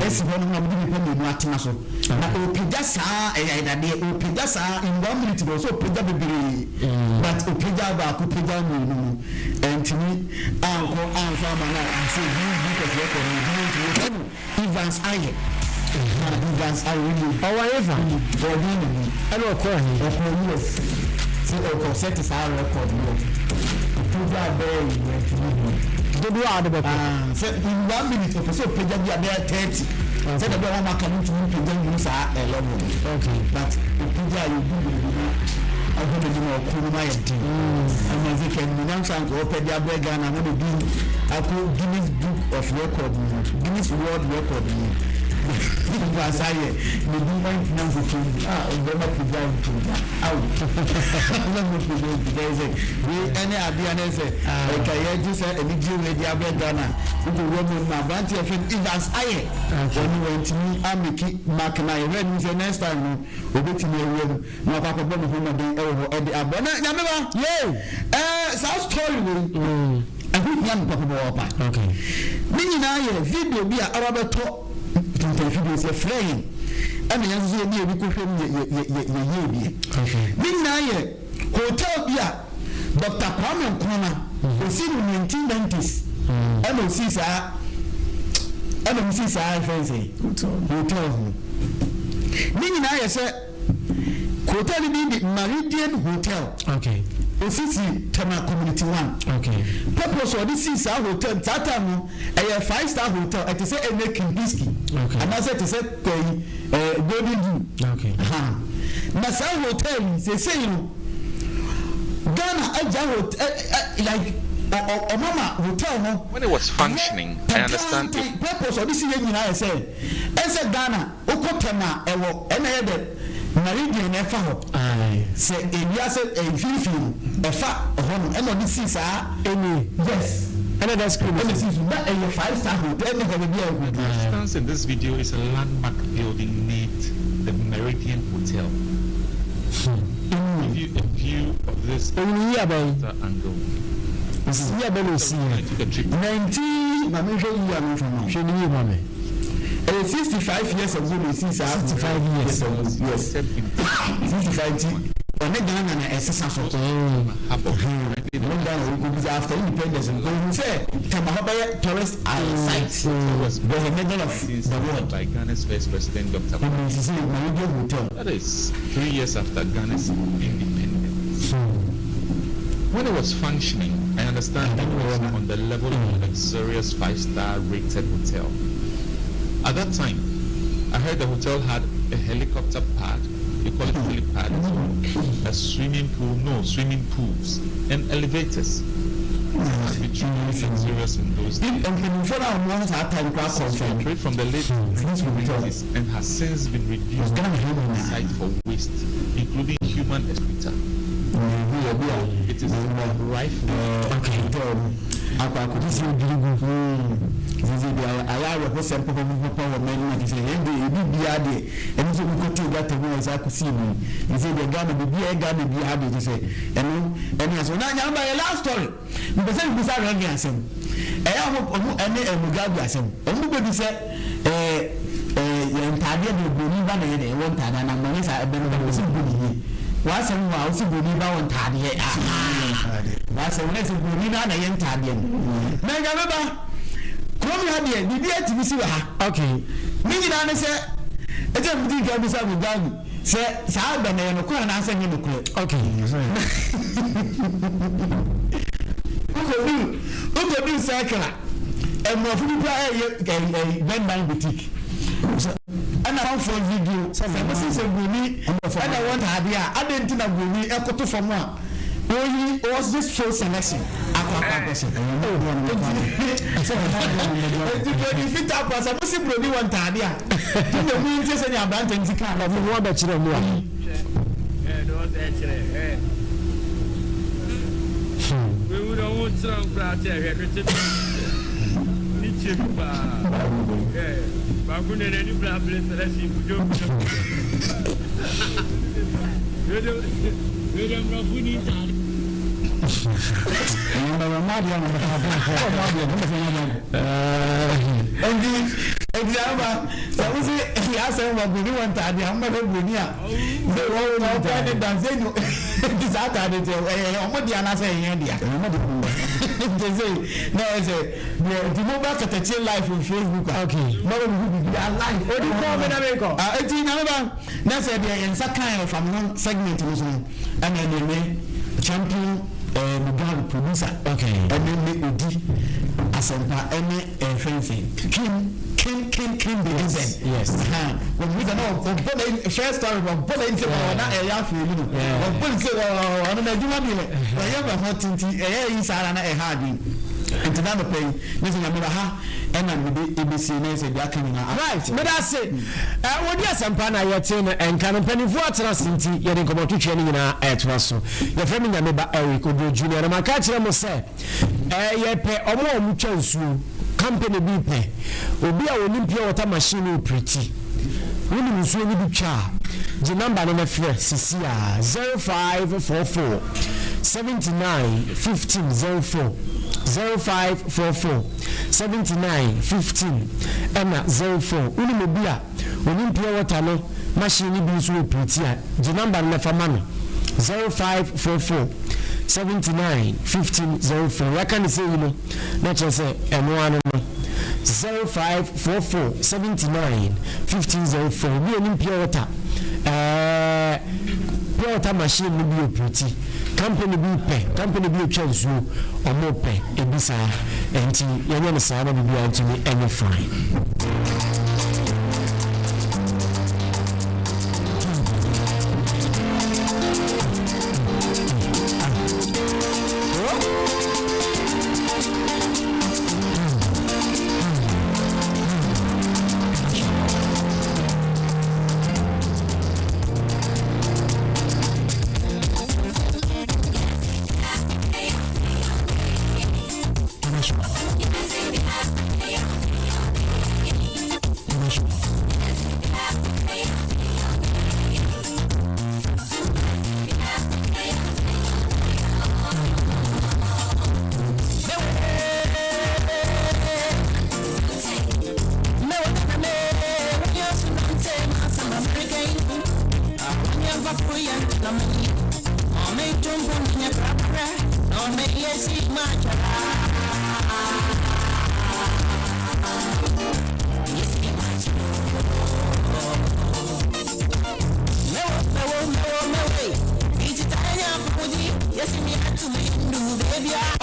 asi hɔ nom na wɔde nnipa mmienu atena so na ɔpagya saa ɛyɛ ayɛdadeɛ ɔpagya saa in one minute deɛ ɔsɛ ɔpagya bebree but ɔpagya baako pagya mmienu no ɛntumi ankɔ amfa ama no a sɛ Guinness Book of Record no ebi ntumi yɛfrɛ no Evans Ayɛ Evans Ayɛ wɔ Ɔwɔ hefa? Ɔwɔ Ghana ni. Ɛna ɔkɔɔ he? Ɔkɔɔ US sɛ ɔkɔ sɛte saa record no. Ɔpagya bɛyɛ yi wɔntumi hu. Dodoɔ a ɔde bɛkɔ. Ah, sɛ in one minute ɔpɛ sɛ ɔpagya bi a bɛyɛ 30. Sɛ dɛbi a wɔn aka no ntumi mpagya nnuru saa level no. But ɔpagya a yɛdu baabi na ɔhwɛ n'anim a ɔko no mu ayɛ den. Ɛna ɛsɛ kɛ animuonyam sɛ anka ɔpɛ de abrɛ Ghana no de bi akɔ Guinness Book of Record mu, Guinness World Record mu. Asa yɛ ne bi ɔntena nkotwa mu a ɔbɛma pagya mpagya awo. Ɔbɛma pagya mpagya sɛ wei ɛne adeɛ ne sɛ ɛka yɛgye sɛ anigye wei de abrɛ Ghana. Wokɔwura mu no aberanteɛ fɛn Evans ayɛ wɔne wɔntumi ameki mark na yɛhwɛ anim sɛ next time no obɛtumi awura mu na wakɔ akɔbɔ ne ho mmɔden ɛwɔ hɔ ɛde abɔ na Nyame ba ɛɛ saa story wei ɛho hia me pɔpɔpɔpa. Ne nyinaa yɛ video bi a aba bɛtɔ ntintan video sɛ frɛ yɛn ɛna yɛn nso yɛde yɛn kɔhwɛ mu yɛyɛ bie. Ne nyinaa yɛ hotel bi a Dr. Kwame Nkrumah osi no 1990s ɛna osi saa ɛna osi saa ɛfɛn sɛ hotel no. Ne nyinaa yɛ sɛ hotel no bi de Meridian Hotel. Osisi Tema Community 1. Purpose ɔde si saa hotel saa time no ɛyɛ 5-star hotel ɛte sɛ ɛnɛ Kempinski anaasɛ ɛte sɛ kɔyi Golden View. Na saa hotel yi seesei no Ghana agya hotel like ɔmama hotel no. When it was functioning, I understand it. Purpose ɔde si yɛ nyinaa yɛ sɛ ɛsɛ Ghana okɔ Tema ɛwɔ ɛna yɛ dɛ Meridian ɛfa hɔ sɛ ewiase mfimfini no ɛfa ɛhɔ no ɛna ɔde si saa ɛni yes ɛna da screen ɛna si so na ɛyɛ 5-star hotel ɛna hɔ baabi a ɛkɔ The instance in this video is a landmark building named the Meridian Hotel. Give you a view of this ɛni yi abɛn angle. yi abɛn na osi I yɛ took a trip 19 maame hwɛ yi a mi nfa ma hwɛ ni yi ma mi. 65 years ago na esi saa 65 years. ago yes 65 ti ɔne Ghana na ɛsesa so. Harbour. Ɔne Ghana wo bisa after independence no ohun sɛ Tema hɔ bɛyɛ tourist site Was the middle of the world. by Ghana's first president, Dr. Ɛna esisi Meridian Hotel. That is 3 years after Ghana's independence. When it was functioning, I understand it was on the level of a luxurious 5-star rated hotel. At that time, I heard the hotel had a helicopter pad, you call it helipad as well, a swimming pool, no, swimming pools, and elevators. It must be truly luxurious in those days. Mpanyinfoɔ na wɔn wɔ saa time kora confirm. Trade from the late 1990s and has since been reduced Ghana ha to a nyinaa. site for waste, including human excreta. It is rife with Hotel no akɔ akɔ sisi odirigu sisi bi ayɛ awɛho sɛm pɔpɔpɔpɔ wɔ mɛn mu ati sɛ yɛn de ebi bia deɛ ɛno nso bi kɔtɔ gata mu a ɛsɛ akɔsi mu sisi deɛ Ghana bibi ɛyɛ Ghana bi ha deɛ sɛ ɛno ɛne asɛm na nyamba yɛ last story mpɛ sɛ mbisa rɛgi asɛm ɛyɛ ɔmo ɔmo ɛne Mugabe asɛm ɔmo bɛ bi sɛ ɛɛ ɛɛ yɛ ntaadeɛ de broni ba na yɛ de ɛwɔ ntaadeɛ anam na nyɛ saa ɛbɛn no bɛ sɛ bu ne yie wasɛm wɔ a wosi broni ba wɔ ntaadeɛ aha wasɛm na sɛ broni na na yɛ ntaadeɛ no na nyame ba kurom ha deɛ biribi atumi si wɔ ha. Ne nyinaa ne sɛ ɛkyɛ mi ti nka bisa Mugabe sɛ saa bɛ na yɛ nokorɛ anaasɛ nyɛ nokorɛ. Wokɔduru circle a mmorɔfo bi kora ɛyɛ Bɛndan boutique ɛna amanfoɔ video sɛ mese sɛ broni ɛna wɔ ntaadeɛ a adɛn nti na broni ɛkoto fam a wɔyi wɔgye show selection akɔ akɔ akɔhyɛ nti broni fitaa pa sɛ mese broni wɔ ntaadeɛ a nti na mu ntie sɛ ne aberantɛ nti kaa Ɔmo ho abɛkyerɛ mu a. Nti ama sɛ wosi asɛm wɔ broni wɔ ntaade a mbɛhwɛ broni a sɛ wɔn ne danse nu nti saa ataade nti ɛyɛ ɔmo di anaasɛ ɛyɛ dea nti sɛ na ɛyɛ sɛ deɛ nti mo bɛ kɛtɛkye live on Facebook a mo bɛ bubu bibi a live Odi kɔn mi na mi kɔ. Eti nyame ba na sɛ deɛ yɛn nsa kan yɛ fam no segment no so no ɛna ɛna ɛne champion. Ɛɛ me guy producer. Okay. Ɛne me odi asɛmpa ɛne ɛɛ fɛn sɛ King King King King Baby Ben. Yes. Wɔn mu sɛ na ɔbɔ na first time ɔbɔ na nse wɔn na ɛyɛ afei mu no. Ɔbɔ nse wɔn ɔno na adwuma deɛ ɔyɛ bɛ ho tenten ɛyɛ yi saa na ɛha adwene. Nti na nɔpɛ yi ne sɛ nyame ba ha ɛna mede ebesie na ɛsɛ deɛ aka nyinaa. Right, meda ase. Ɛ wodi asɛmpa na yɛte no ɛnka no mpanimfoɔ atena ase nti yɛde nkɔmmɔtwetweɛ no nyinaa ɛtoa so. Yɛfrɛ me Nyame ba Eric Oduro Junior na maka akyerɛ mo sɛ ɛ yɛpɛ ɔmo a ɔmo twa nsuo, company bi pɛ obi a onim pure water machine no operate. Wonim nsuo no bi twa a, gye number no na frɛ sisi a 0544 79 15 04 0544 79 15 ɛna 04. Wonim obi a onim pure water no machine no bi nso operate a, gye number no na fa ma no 0544 79 15 04. Yɛaka ne sɛ yi no na kyerɛ sɛ ɛno ano no 0544 79 15 04. Obi a onim pure water pure water machine no bi operate, company bi pɛ, company bi otwa nsuo, ɔmo pɛ ebi saa, nti yɛnyɛ no saa na biribiara ntumi ɛnyɛ fine.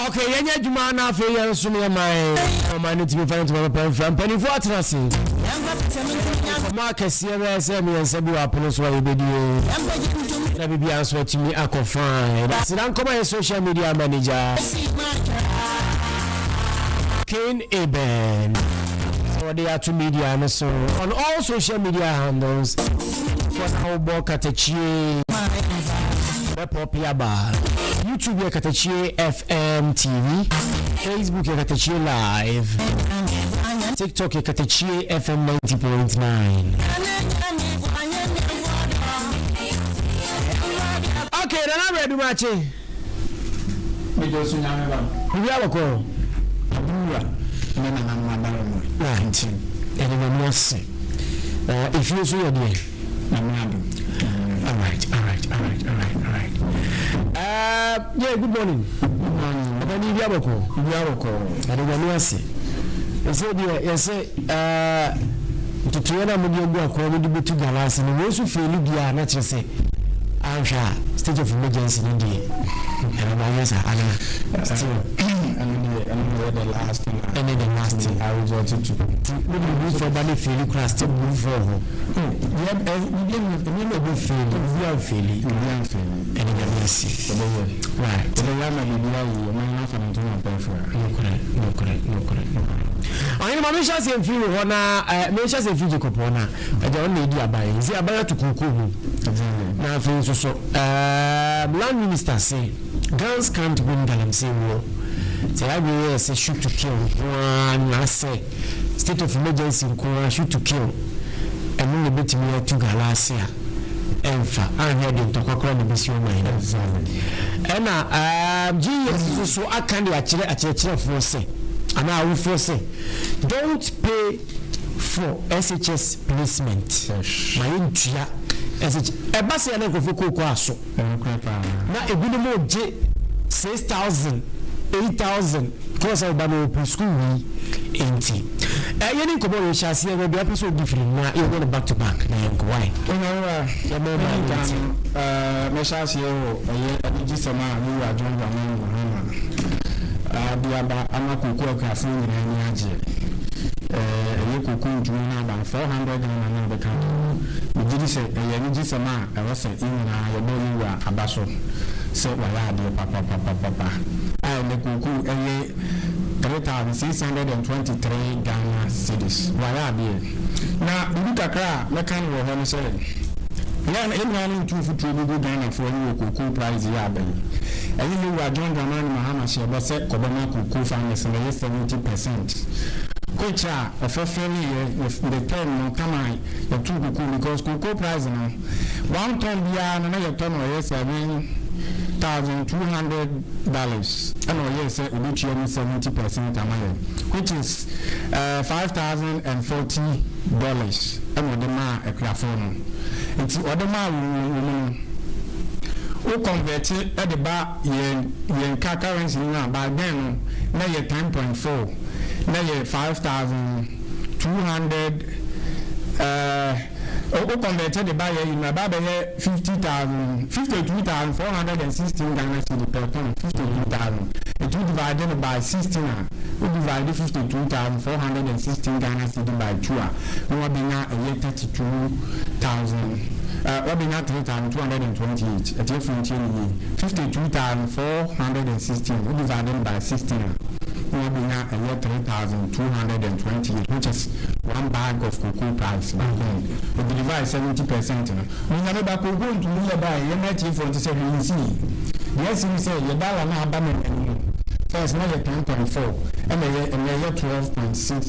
Okay, yɛnyɛ adwuma na afei yɛn nso yɛ man ɔman no tumi fa no ntoma pɛpɛ mfra. Mpanimfoɔ atena ase, nkɔmmɔ akɛseɛ bɛyɛ sɛ mmiɛnsa bi wɔ apono so a yɛbɛdie na biribiara nso atumi akɔ fine. Aseda nkɔmɔ yɛ social media manager King Eben sɛ wɔde ato media no so on all social media handles for na wobɔ Katakyie bɛpɔpe aba. YouTube yɛ Katakyie FM TV, Facebook yɛ Katakyie Live, TikTok yɛ Katakyie FM 90.9. Okay, Nana Abrɛdumakye. Mejọ so Nyame ba. Biribi abɔkɔ. Abura ne nananom adara mu nti. Yɛde Nyame ase. Efie nso yɛ deɛ. Nyame adom. Alright, alright, alright, alright, alright. Yeah, good morning. Good morning. Papa ni bi abɔkɔ. Bi abɔkɔ. Yɛde Nyame ase. Ɛsɛ deɛ yɛsɛ ntotoeɛ no a mode agu akwan mu de bɛtu gala ase no, wei nso faili deɛ a, na kyerɛ sɛ anhwɛ a state of emergency no deɛ ɛbɛba nyɛ saa ana still? Ɛno deɛ, ɛno deɛ the last thing. Ɛne the last thing. I resort to. Nti wode biribi fɔ ba ne faili koraa, still biribi fɔ hɔ. Yɛ ɛ bibi ɛmi na obi faili, obi amfaili. Obi amfaili. Ɛne Nyame ase. Ɛbɛyɛ. Right. Ɛbɛyɛ ama biribi ayɛ yie, ɔman no afa ne ntoma pɛ afira. Nokorɛ, nokorɛ, nokorɛ, nokorɛ. Ɔhene, ma menhyɛ aseɛ mfiri wo hɔ na menhyɛ aseɛ mfiri Jacob hɔ na agya ɔno na ɛdi aban. Nti aban ato kookoo mu. Na afei nso so land minister se guns can't win galamsey war. Sɛ yɛadwene yɛ sɛ shoot to kill nko ara na sɛ state of emergency nko ara, shoot to kill, ɛno na ɛbɛtumi atu galamsey a, ɛmfa anhwɛ de ntɔkwa koraa na ɛbɛsi ɔman no. Ɛna GES nso so aka de akyerɛ akyerɛkyerɛfoɔ sɛ anaa awofoɔ sɛ don't pay for SHS placement, ma yɛntua SH ɛba sɛ yɛne nkurɔfoɔ kooko aso na ebinom gye 6,000. 8,000 kɔɔ sɛ ɔba no ɔpɛ sukuu wei nti yɛne nkɔmmɔ wɔ hyɛ aseɛ baabi apɛ sɛ ɔdi firi na yɛnyɛ no back to back na yɛnkɔ wae. Onyame Yɛma ba, ɔma ɛdi kan nti. no, mɛhyɛ aseɛ wɔ ɛyɛ anigyesɛm a me wura John Dramani Mahama de aba ama kooko akuafoɔ nyinaa ani agyeɛ. Ɛyɛ kooko ntoma no aba 400 Ghana no a bɛka ho. Megye di sɛ ɛyɛ anigyesɛm a ɛwɔ sɛ yɛn nyinaa yɛbɔ yɛn wura aba so sɛ wayɛ adeɛ papapapapa a ɛnɛ kooko ɛyɛ 3,623 Ghana cedis. Wayɛ adeɛ. Na biribi kakra a mɛka no wɔ hɔ no sɛ, yɛn nuanom tu mfuturo bi gu Ghanafoɔ ani wɔ cocoa price yi aba yi. Ɛyɛ me wura John Dramani Mahama hyɛɛ bɔ sɛ kɔbɛma cocoa farmers no ɛyɛ 70% which a ɔfulfilliiɛ the term no kama yɛtoo cocoa, because cocoa price no, 1 ton biara no na yɛtɔ no ɛyɛ $7,200, ɛna ɔyɛɛ sɛ obetua mu 70% ama yɛn, which is $5,040, ɛna ɔde maa akuafoɔ no. Nti ɔde maa wɔn mu no, wo convert ɛde ba yɛn ka currency no a, by then no na yɛ 10.4, na yɛ 5,200. Wo convert de ba yɛ yi na ba bɛyɛ 52,416 Ghana cedi per ton, 52,000. Etu divide no by 16 a, wo divide 52,416 Ghana cedi by two a, na wabɛnya ɛyɛ 32,000, wabɛnya 3,228. Ɛtiɛ fún tie ne yie, 52,416, wo divide no by 16 a, na wabɛnya ɛyɛ 3,228, which is one bag of cocoa price back then. O deliver 70% no. Onyame ba, cocoa ntumi yɛ ba yɛ mɛ tie fo nti sɛ hwee nsi deɛ ɛsi mi sɛ yɛ dollar na aba mɛ anim. First na yɛ 10.4, ɛna yɛ ɛna yɛ 12.6 60,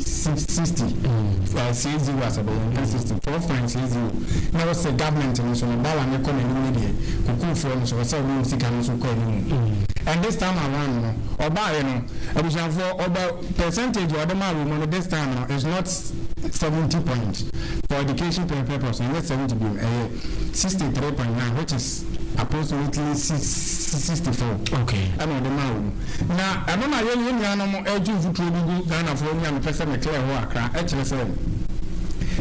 60 asɛbɛ yɛn nka 60, 12.60. Na wɔsɛ government no so no, dollar ne kɔ n'anim ne deɛ kokofoɔ no so wɔsɛ wɔn sika no so kɔ anim. And this time around no, ɔbaayɛ no, abusuafoɔ, ɔba percentage ɔde maa wɔn mu no, this time no is not 70 point for education purpose, ɛnyɛ 70 bi, ɛyɛ 63.9, which is approximately 64. Ɛna ɔde maa wɔn na ɛno na yɛn nuanom ɛgye mfuturo bi gu Ghanafoɔ ni a mepɛ sɛ meclear hɔ akra. Ɛkyerɛ sɛ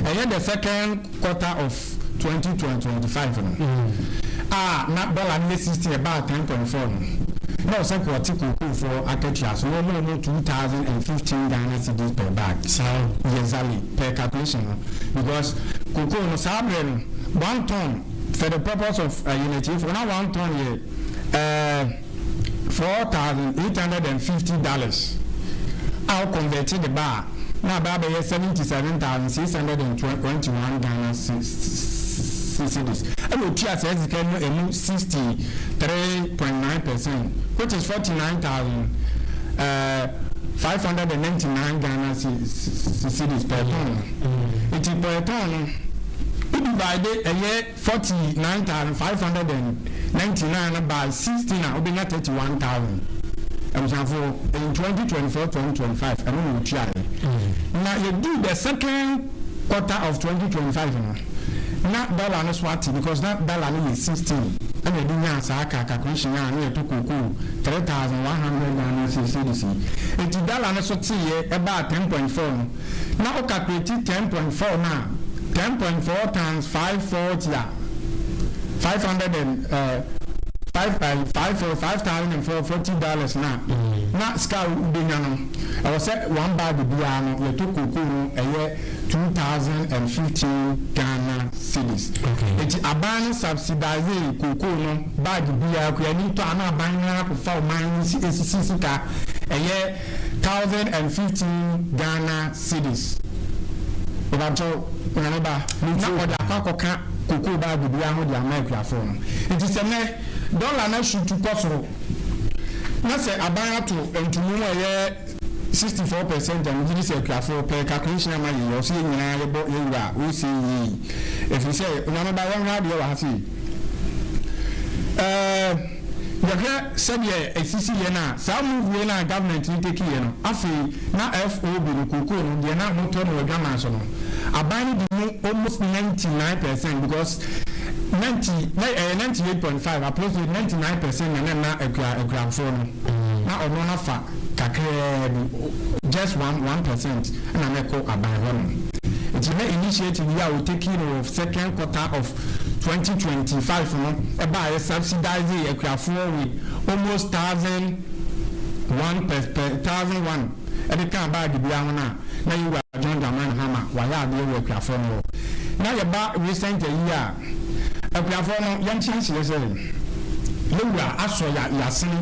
ɛyɛ the second quarter of 2025 no a na dollar no yɛ 16, ɛbaa 10.4 no, na ɔsɛ kɔɔte kookoofoɔ akatua so na wɔn mu 2,015 Ghana cedis per bag. Saa. Exactly, per calculation no, because cocoa no saa abirɛ no, 1 ton, for the purpose of unit for na 1 ton yɛ $4,850 a wo convert de ba a, na aba abɛyɛ 77,621 Ghana cedis. Ɛna otua sɛ sika no emu 63.9%, which is 49,599 Ghana cedis per ton. Nti per ton no, wo divide ɛyɛ 49,599 by 16 a, wobɛnya 31,000. Abusuafo, in 2024 2025, ɛno na otua yɛ. Na yɛdu the second quarter of 2025 no, na dollar no so ate, because na dollar no yɛ 16, ɛna yɛde nyaa saa ka calculation a na yɛtɔ kookoo 3,100 Ghana cedis. Eti dollar no so teeɛ ɛbaa 10.4 no, na o calculate 10.4 na 10.4 times 540 a, five hundred and five five four $5,040 na sika a wobɛnya no, ɛwɔ sɛ one bag biara no yɛtɔ kookoo no ɛyɛ 2,015 Ghana cedis. Eti aban no subsidize kookoo no bag biara, kuani tɔ ana aban no akɔfa ɔman no si esisi sika ɛyɛ 1,015 Ghana cedis. Ìbànkyɛw nyame ba, na ɔde akɔ akɔka kookoo bag biara ho de ama akuafoɔ no. Nti sɛ nɛ dɔla no asutu kɔ soro na sɛ aban ato ntumu mu a ɛyɛ 64% a, megye di sɛ akuafoɔ pɛ calculation ama yɛyɛ ɔsɛ yɛn nyinaa yɛbɔ yɛwura a wɔsi yie, ɛfiri sɛ onyame ba, yɛnhwɛ adeɛ wɔ ha sei. Yɛhwɛ sɛdeɛ esisi yɛ no a, saa move yɛ no a government no take yɛ no, afei na FOB no, kookoo no deɛ na motɔ no wɔ adwaman so no, aban no de mu almost 99%, because 90 na ɛyɛ 98.5, approximately 99% na akura akuafoɔ no. Na ɔno no afa kakraa bi, just 1% ɛna na ɛkɔ aban hɔ nom. Nti na initiative yi a wɔ take no wɔ second quarter of 2025 no ɛbaayɛ subsidize akuafoɔ with almost 1,001 per 1,001 ɛde ka baagi biara ho no a, na yɛwura John Dramani Mahama wayɛ adeɛ wɔ akuafoɔ no hɔ. Na yɛba recent ayi a, akuafoɔ no yɛnte aseɛ sɛ yɛwura asɔ ya yasene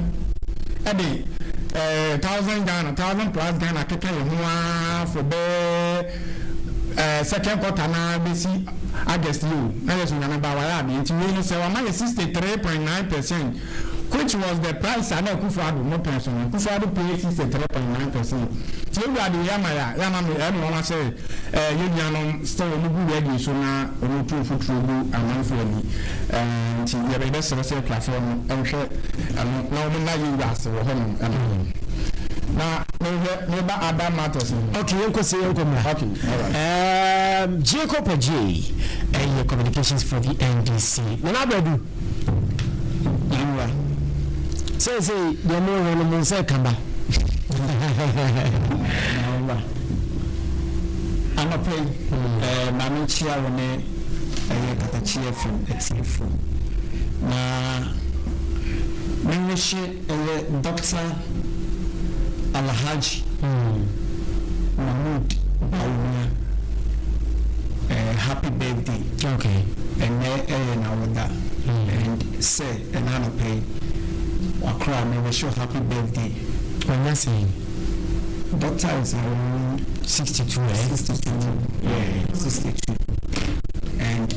ɛde 1,000 Ghana, 1,000 plus Ghana keka yɛn ho ara for bɛɛ second quarter na bɛsi August yi o. Na yɛ so Nyame ba wayɛ adeɛ. Nti wei no sɛ wama yɛ 63.9%, which was the price a na Akufo Addo mo pɛn so no. Akufo Addo pay 63.9%. Nti ewura de yɛ ama yɛ a yɛ ama mi ɛna wɔn asɛ yɛ nuanom still wɔn gu radio so na wɔn tu mfuturo gu amanfo ani. Nti yɛ bɛsrɛ sɛ akuafoɔ no nhwɛ ɛno na wɔn nna yɛ wura ase wɔ hɔnom. Ɛno na mehwɛ meba other matters no. Okay, yɛnkɔ sɛ yɛnkɔ mmra. Okay, alright. Jacob Adjei ɛyɛ communications for the NDC. Nana Abadu. Yɛnwura. Sɛsɛ deɛ mohwɛ no, mo nsa ka ba. Yɛnwura. Anɔpɛ yi, maame nkyia wo ne ɛyɛ Katakyi FM atiefo. Na menwehye ɛyɛ Dr. Alhaji Mahmood Bawumia happy birthday. Ɛnɛ ɛyɛ n'awoda and sɛ ɛna anɔpɛ yi wakora me wish you happy birthday. Wanya sɛn? Doctor is around 62, eh? 62, yeah, 62, and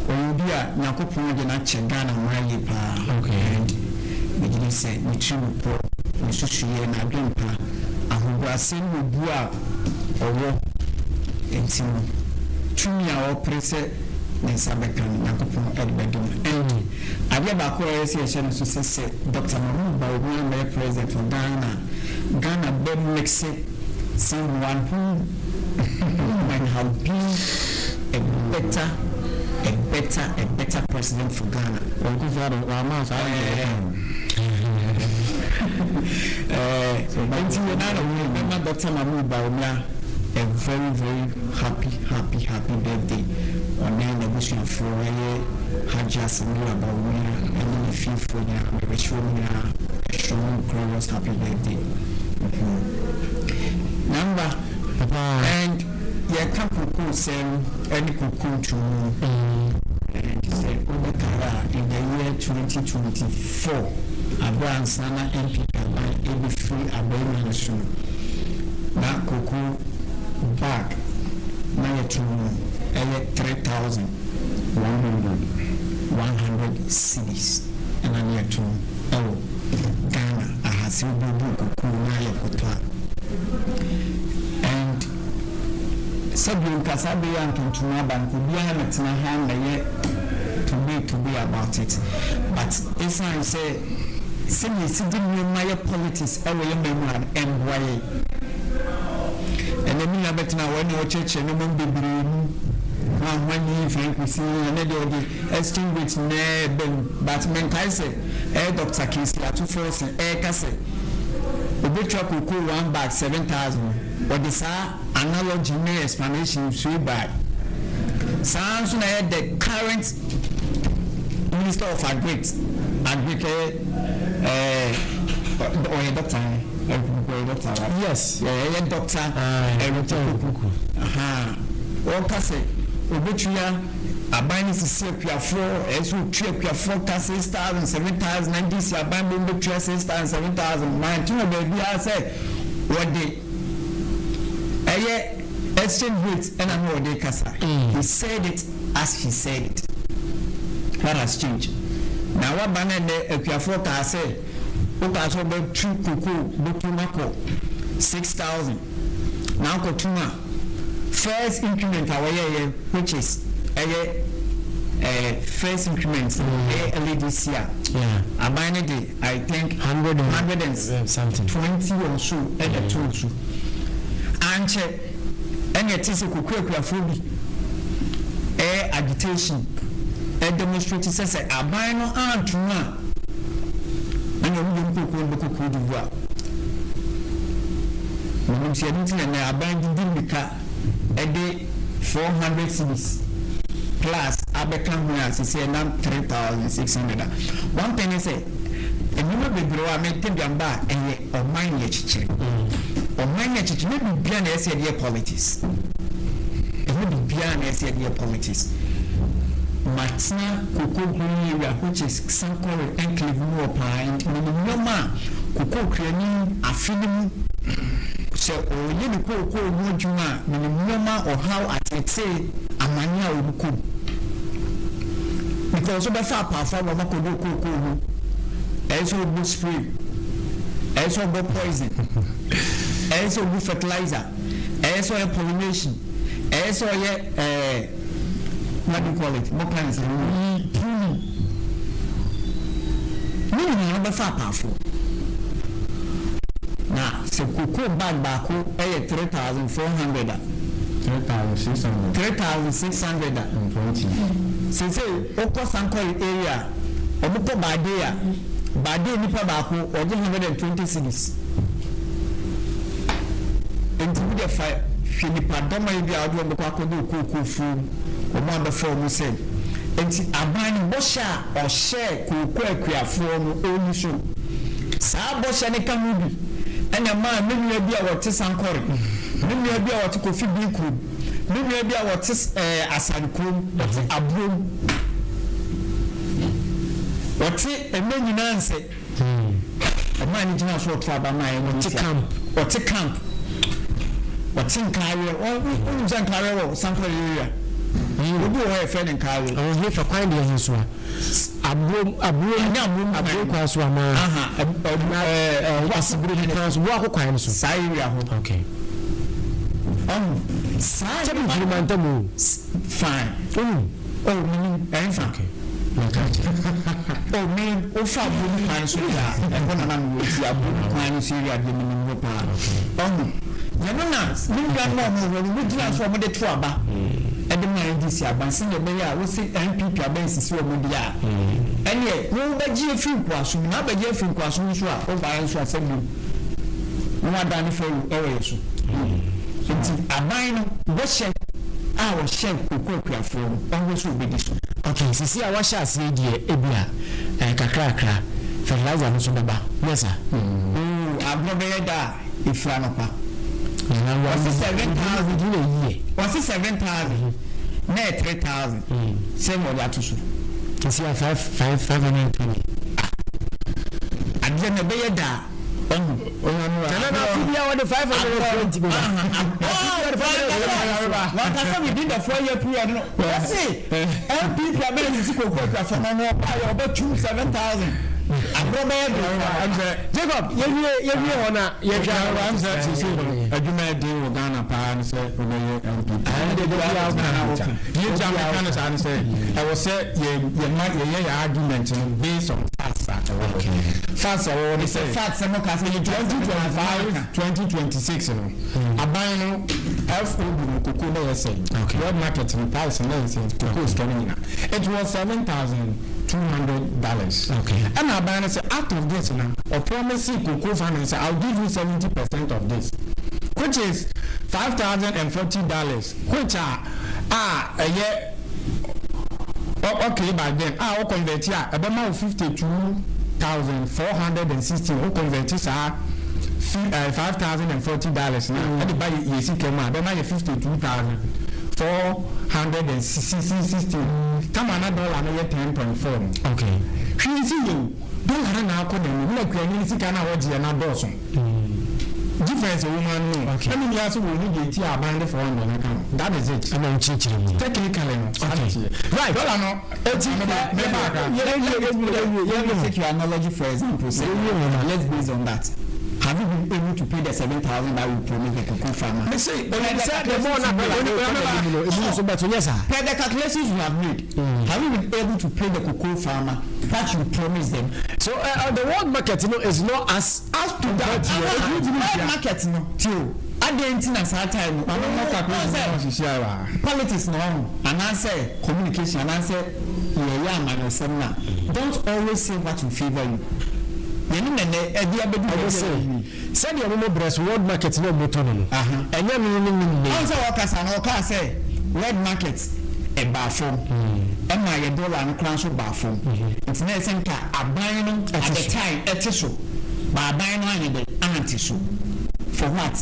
ɔyɛ obi a Nyankopɔn de n'akyɛ Ghana mmaa yie paa. And megyina sɛ ne tiri mu pɔ, ne susuyɛ, n'adwempa, ahobrɛase ne obu a ɔwɔ nti no, tumi a ɔpere sɛ ne nsa bɛka no, Nyankopɔn ɛde bɛdom. And adeɛ baako a ɛyɛ sɛ yɛhyɛ no so sɛ Dr. Mahmood Bawumia bɛyɛ president for Ghana, Ghana bɛ mix someone who might have been a better president for Ghana. Akufo Addo wama saa. Nti wɔ nana wo bɛma Dr. Mahmood Bawumia a very, very happy, happy, happy birthday. Ɔne n'abusuafoɔ, ɛyɛ Hajj Asamira Bawumia ɛne ne fiefoɔ nyinaa, mebɛhyɛ wɔn nyinaa a strong, glorious happy birthday. Namba and yɛka koko sɛm ɛne koko ntumu and sɛ wobɛkara a, in the year 2024, abere ansa na NPP aban ɛbɛfiri abɛɛma no so no, na koko bag na yɛto no ɛyɛ 3,100 cedis ɛna ne yɛto ɛwɔ Ghana ahase. Wobɛbu koko na yɛkɔtɔ a, and sɛdeɛ nkasa bɛyɛ a ntontoma aba nka obiara na tena ha na yɛ tobe tobe about it, but ɛsiane sɛ sɛdeɛ esi de nneɛma yɛ politics ɛwɔ yɛ mmaa mu a ɛmboa yɛ, ɛnna mi nua bɛtena hɔ ɛna ɔkyerɛkyerɛ nneɛma mu bebree mu na ahoanyi fɛn kusi ɛnɛ deɛ ɔde exchange rate nɛɛ bɛm, but menkae sɛ ɛyɛ Dr. Cassiel Ato Forson ɛɛka sɛ obetwa koko one bag 7,000. Ɔde saa analogy ne explanation sue by saa nso na ɛyɛ the current Minister of Agric, ɛyɛ ɔyɛ doctor, ɔyɛ doctor, right? Yes. Ɛyɛ Doctor Eric Opoku. Wɔka sɛ obetua aban ne sisi akuafoɔ, ɛsɛ otua akuafoɔ ka 6,000, 7,000. NDC aban bɛ betua 6,000, 7,000 maa nti wɔ baabi a sɛ wɔde ɛyɛ exchange rate ɛna no wɔde kasa. He said it as he said it. What has changed na waba na ɛnɛ akuafoɔ kaa sɛ wokaa sɛ wobɛtu koko bɛtu makɔ 6,000 na akɔtum a, first increment a wɔyɛyɛ, which is ɛyɛ first increment ɛyɛ LADC a aban ne de, I think, hundred and hundred and something 20 or so ɛna to so ankyɛ ɛna ɛte sɛ koko akuafoɔ bi ɛyɛ agitation, ɛ demonstrate sɛ aban no antum a. Ɛna ɔmo de ɔmo kookoo no bɛkɔ Cote d'Ivoire. Menim sɛ ɛno nti na nnɛ aban de di mmirika de 400 cedis plus abɛka ho a seesei ɛnam 3,600 a. One thing ne sɛ, nneɛma bebree wɔ hɔ a mente duamba a ɛyɛ ɔman na ɛkyekyere. Ɔman na ɛkyekyere, nyɛ biribiara na ɛyɛ sɛ yɛde yɛ politics. Ɛnyɛ biribiara na ɛyɛ sɛ yɛde yɛ politics. Matena cocoa growing area which is Sankore enclave mu hɔ paa nti menim nneɛma a cocoa kuani afe no mu sɛ ɔreyɛ ne cocoa ho adwuma a, menim nneɛma ɔhaw, ateetee, amane a wɔn kɔ mu. Because wobɛfa apaafo ama wɔn akɔdɔ cocoa ho, ɛyɛ sɛ wɔbɔ spray, ɛyɛ sɛ wɔbɔ poison, ɛyɛ sɛ wɔbu fertilizer, ɛyɛ sɛ ɔyɛ pollination, ɛyɛ sɛ ɔyɛ ɛɛ what do you call it, mo kan sɛ pruning, ne nyinaa wobɛfa apaafo. Na sɛ cocoa bag baako yɛ 3,400 a, 3,600. 3,600 a, And 20. Seesei wokɔ Sankore area a, wɔkɔ Bade a, Bade nipa baako ɔgye 120 cedis. Enti wo deɛ fa hwɛ nipadɔm a ebi a wode wɔn bɛkɔ akɔgye wo kookoo fuo mu, wɔn abɛfa wɔn sɛ. Enti aban no bɔhyɛ a ɔhyɛɛ kookoo akuafoɔ no ɔnni so. Saa bɔhyɛ no ka ho bi na ɛmaa me nua bi a ɔte Sankore, me nua bi a ɔte Kofi Bin kurom, me nua bi a ɔte ɛɛ Asare kurom, ɔte Aburom, ɔte ɛmɛ nyinaa nsɛ. Ɔmaa no gyinaa so ɔto aba maa yɛn. Ɔte camp. Ɔte camp. Ɔte Nkaareɛ. Wonim sɛ Nkaareɛ wɔ Sankore area? Obi wɔ hɔ a yɛfrɛ no Nkaareɛ. Ɔwɔ hefa kwan deɛ he so a? Aburom aburom Ɛnyɛ aburom kwan aburom kwan so anaa? Aha, ɛɛ Asibiri kwan so, Boako kwan no so. Saa area hɔ. Okay. Ɔho saa Kyɛ mfiri mantam o. Fine. Wonim? Oh, menim. Ɛnfa. Okay. Maka akyerɛ. Oh, me, wofa aburom kwan so deɛ a, ɛhɔ na na mewɔ nti aburom kwan no so area deɛ menim hɔ paa. Ɔho. Yɛno na me nuanom a wɔwɔ hɔ no, wɔgyina so a wɔde to aba de ma NDC aban sɛdeɛ ɛbɛyɛ a wose NPP aban sisi wɔn deɛ a, ɛneɛ wobɛgye afiri nkoasom mu, na wobɛgye afiri nkoasom nso a, wobaeɛ nso a sɛdeɛ na wɔadane Farao wɔ yɛn so. Enti aban no bɔhyɛ a wɔhyɛɛ kooko akuafoɔ no, ɔnhwɛ sɛ ɔbɛdi so. Ok, sisi a wahyɛ aseɛ yi deɛ ebia ɛɛ kakrakra fertilizer no nso bɛba, nyɛ saa? Oo, agorɔ bɛyɛ da a ɛfiri anɔpa. Nana wa Ɔse 7,000. Within a year. Ɔse 7,000 na ɛyɛ 3,000 sɛn na ɔde ato so? Sisi a five five 520. Ah, adeɛ no ɛbɛyɛ da a. Nana na afi bia wɔde 520 bɛba. Wankasa within the 4 year period no wɔse NPP abɛyɛ sisi koko akuafo no no ɔbaa yɛ ɔbɛtum 7,000 agorɔ bɛyɛ de. Jacob, yɛwie yɛwie hɔ na yɛhwɛ. Ɛm sɛ sisi adwuma ɛden wɔ Ghana paa ne sɛ wobɛyɛ NPP. Deɛ nti a meka no saa ne sɛ ɛwɔ sɛ yɛma yɛyɛ yɛ argument no based on facts a ɛwɔ hɔ. Facts a ɛwɔ hɔ ne sɛ facts mo ka sɛ yɛ 2025 2026 no, aban no FOB no koko na yɛ sɛn? World market no price na yɛ sɛn? Koko sika no nyina it was $7,200. Ɛna aban no sɛ out of this na ɔpromise cocoa farming sɛ, "I will give you 70% of this," which is $5,040, which a ɛyɛ okay by then a o convert a ɛbɛma wo 52,416. O convert saa fi $5,040 na ɛde ba yɛ sika mu a, ɛbɛma yɛ 52,416. Tama na dollar no yɛ 10.4 no. Hwee si yɛ o, dollar no na akɔ n'anim na kuani ne sika no a wɔgye yɛ na dɔɔso. Difference ɛwɔ mu ano no ɛna ni ase wɔ mu deɛ ti a aban de 400 na ka no, that is it. Ɛna nkyerɛkyerɛ mu. Technically no saa na teɛ. Dollar no Eti Let me take your analogy for example. Say, let's base on that. Have you been able to pay the 7,000 that we promised the cocoa farmer? Me say, sɛ the more na dollar no kɔ n'anim no, ebi nso bɛto nyɛ saa. Per the calculations you have made, have you been able to pay the cocoa farmer what you promised them? So the world market no is not as as to that World market no, tio. Adɛn nti na saa time no? Ɔno mo calculation no sisi awa. Politics na ɔho anaasɛ communication anaasɛ yɛyɛ amanyɔsɛm na don't always say what will favour you. Yɛne na nɛ ɛde abɛdu Ɔmo baabi a se yɛwɔ yi. sɛdeɛ ɔmo mo brɛ so world market na ɔmo tɔ no, ɛnyɛ no ne ne ne. Ɔn sɛ ɔkasa no, ɔkaa sɛ world market ɛbaa fam, ɛma yɛ dollar no koraa nso baa fam, nti na ɛsɛ nka aban no at the time ɛte so ba aban no anyɛ dɛ ante so. For what?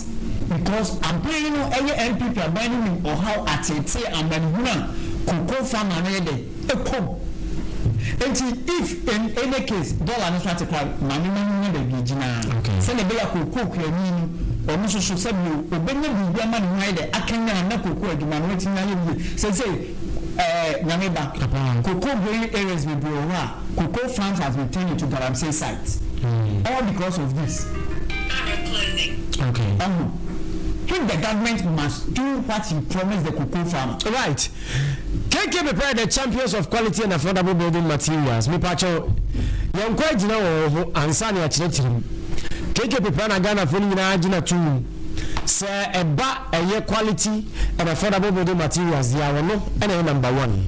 Because aban no, ɛyɛ NPP aban no, nim ɔhaw atete amanehunu a cocoa farmer no yɛ dɛ ɛkɔm. Nti if in any case dollar no so ate koraa, maame ma no nya baabi gyina sɛdeɛ ɛbɛyɛ a cocoa kuani no, ɔno nso so sɛbi obɛnya biribi ama ne ho ayɛ dɛ akanyan na cocoa adwuma no watumi ayɛ yie. Sɛsɛ Nyame ba, cocoa growing areas bebree wɔ hɔ a cocoa farms has been turned into galamsey sites, all because of this. Ɔho if the government must do what he promised the cocoa farmer. Right. KK prepare the champions of quality and affordable building materials. Mepakyɛw, yɛnkɔ agyina wɔn ho ansa ne akyerɛkyerɛ mu. KK prepare na Ghanafoɔ no nyinaa gyina to mu sɛ ɛba ɛyɛ quality and affordable building materials deɛ a, wɔno ɛna ɛyɛ number one.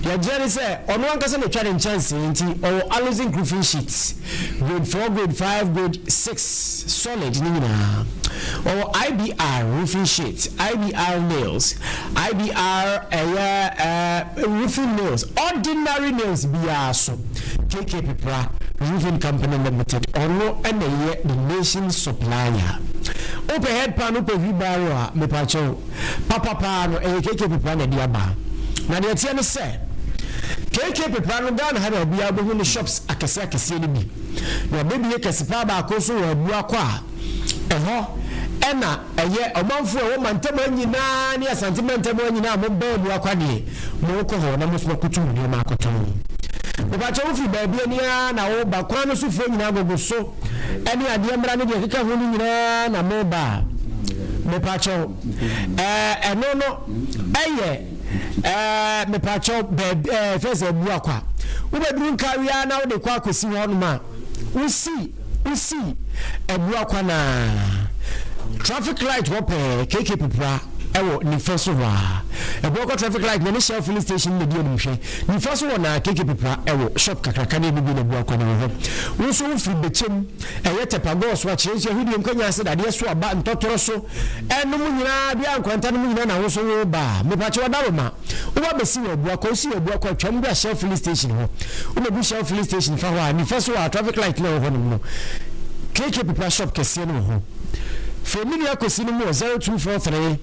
Yɛgyerɛ ne sɛ ɔno ankasa na atwa ne nkyɛnsee, nti ɔwɔ aluzinc roofing sheets grade 4, grade 5, grade 6 solid ne nyinaa. Ɔwɔ IBR roofing sheet, IBR nails, IBR ɛyɛ roofing nails, ordinary nails biara so. KK Pepra Roofing Company Limited, ɔno ɛna ɛyɛ the nation supplier. Wopɛ head pan, wopɛ wheelbarrow a, mepakyɛw, papapaa no ɛyɛ KK Pepra na ɛde aba. Na deɛ ɛteɛ ne sɛ KK Pepra no, Ghana ha baabi a wobɛhu ne shops akɛseɛ akɛseɛ no bi na ɔbɛbie kɛse paa baako nso wɔ Abuakɔ a ɛhɔ ɛna ɛyɛ ɔmanfoɔ a ɛwɔ mantam ha nyinaa ne Asante mantam ha nyinaa a mobɛn Abuakɔ adeɛ, mokɔ hɔ na mo nso makɔtu mo nneɛma akɔtɔn. Mepakyɛ, wofiri baabi ani ara na woba kwan no sofoɔ nyinaa gogo so ɛne adeɛ mmara ne deɛ ɛkeka ho no nyinaa na moba a, mepakyɛw, ɛno no ɛyɛ mepakyɛw, baabi fɛ sɛ Abuakɔ a wobɛduru Nkawia na wode kɔ akɔsi hɔ nom a, wosi Abuakɔ naa traffic light hɔ pɛɛ, KK Pepra ɛwɔ nifa so hɔ a Abuakɔ traffic light na ne Shell filling station na di anim hwɛ nifa so wɔ na KK Pepra ɛwɔ shop kakraka ne ebibi na Abuakɔ na wɔ hɔ. Wo nso wofiri Bɛkyɛm, ɛyɛ Tɛpagɔɔ so, akyerɛ nso ahudie nkɔnya ase dadeɛ so aba ntɔtɔrɔ so ɛnom nyinaa bia nkwanta no mu nyinaa na wo nso wo ba a, mepakyɛ, ɔdaroma woba bɛsi wɔ Abuakɔ. Wosi wɔ Abuakɔ, atwam bra Shell filling station hɔ. Wobɛdu Shell filling station fa hɔ a, nifa so a traffic light na ɛwɔ hɔ nom no, KK Pepra shop kɛseɛ no wɔ hɔ. Frɛ me nua Kwesi no mu wɔ 0243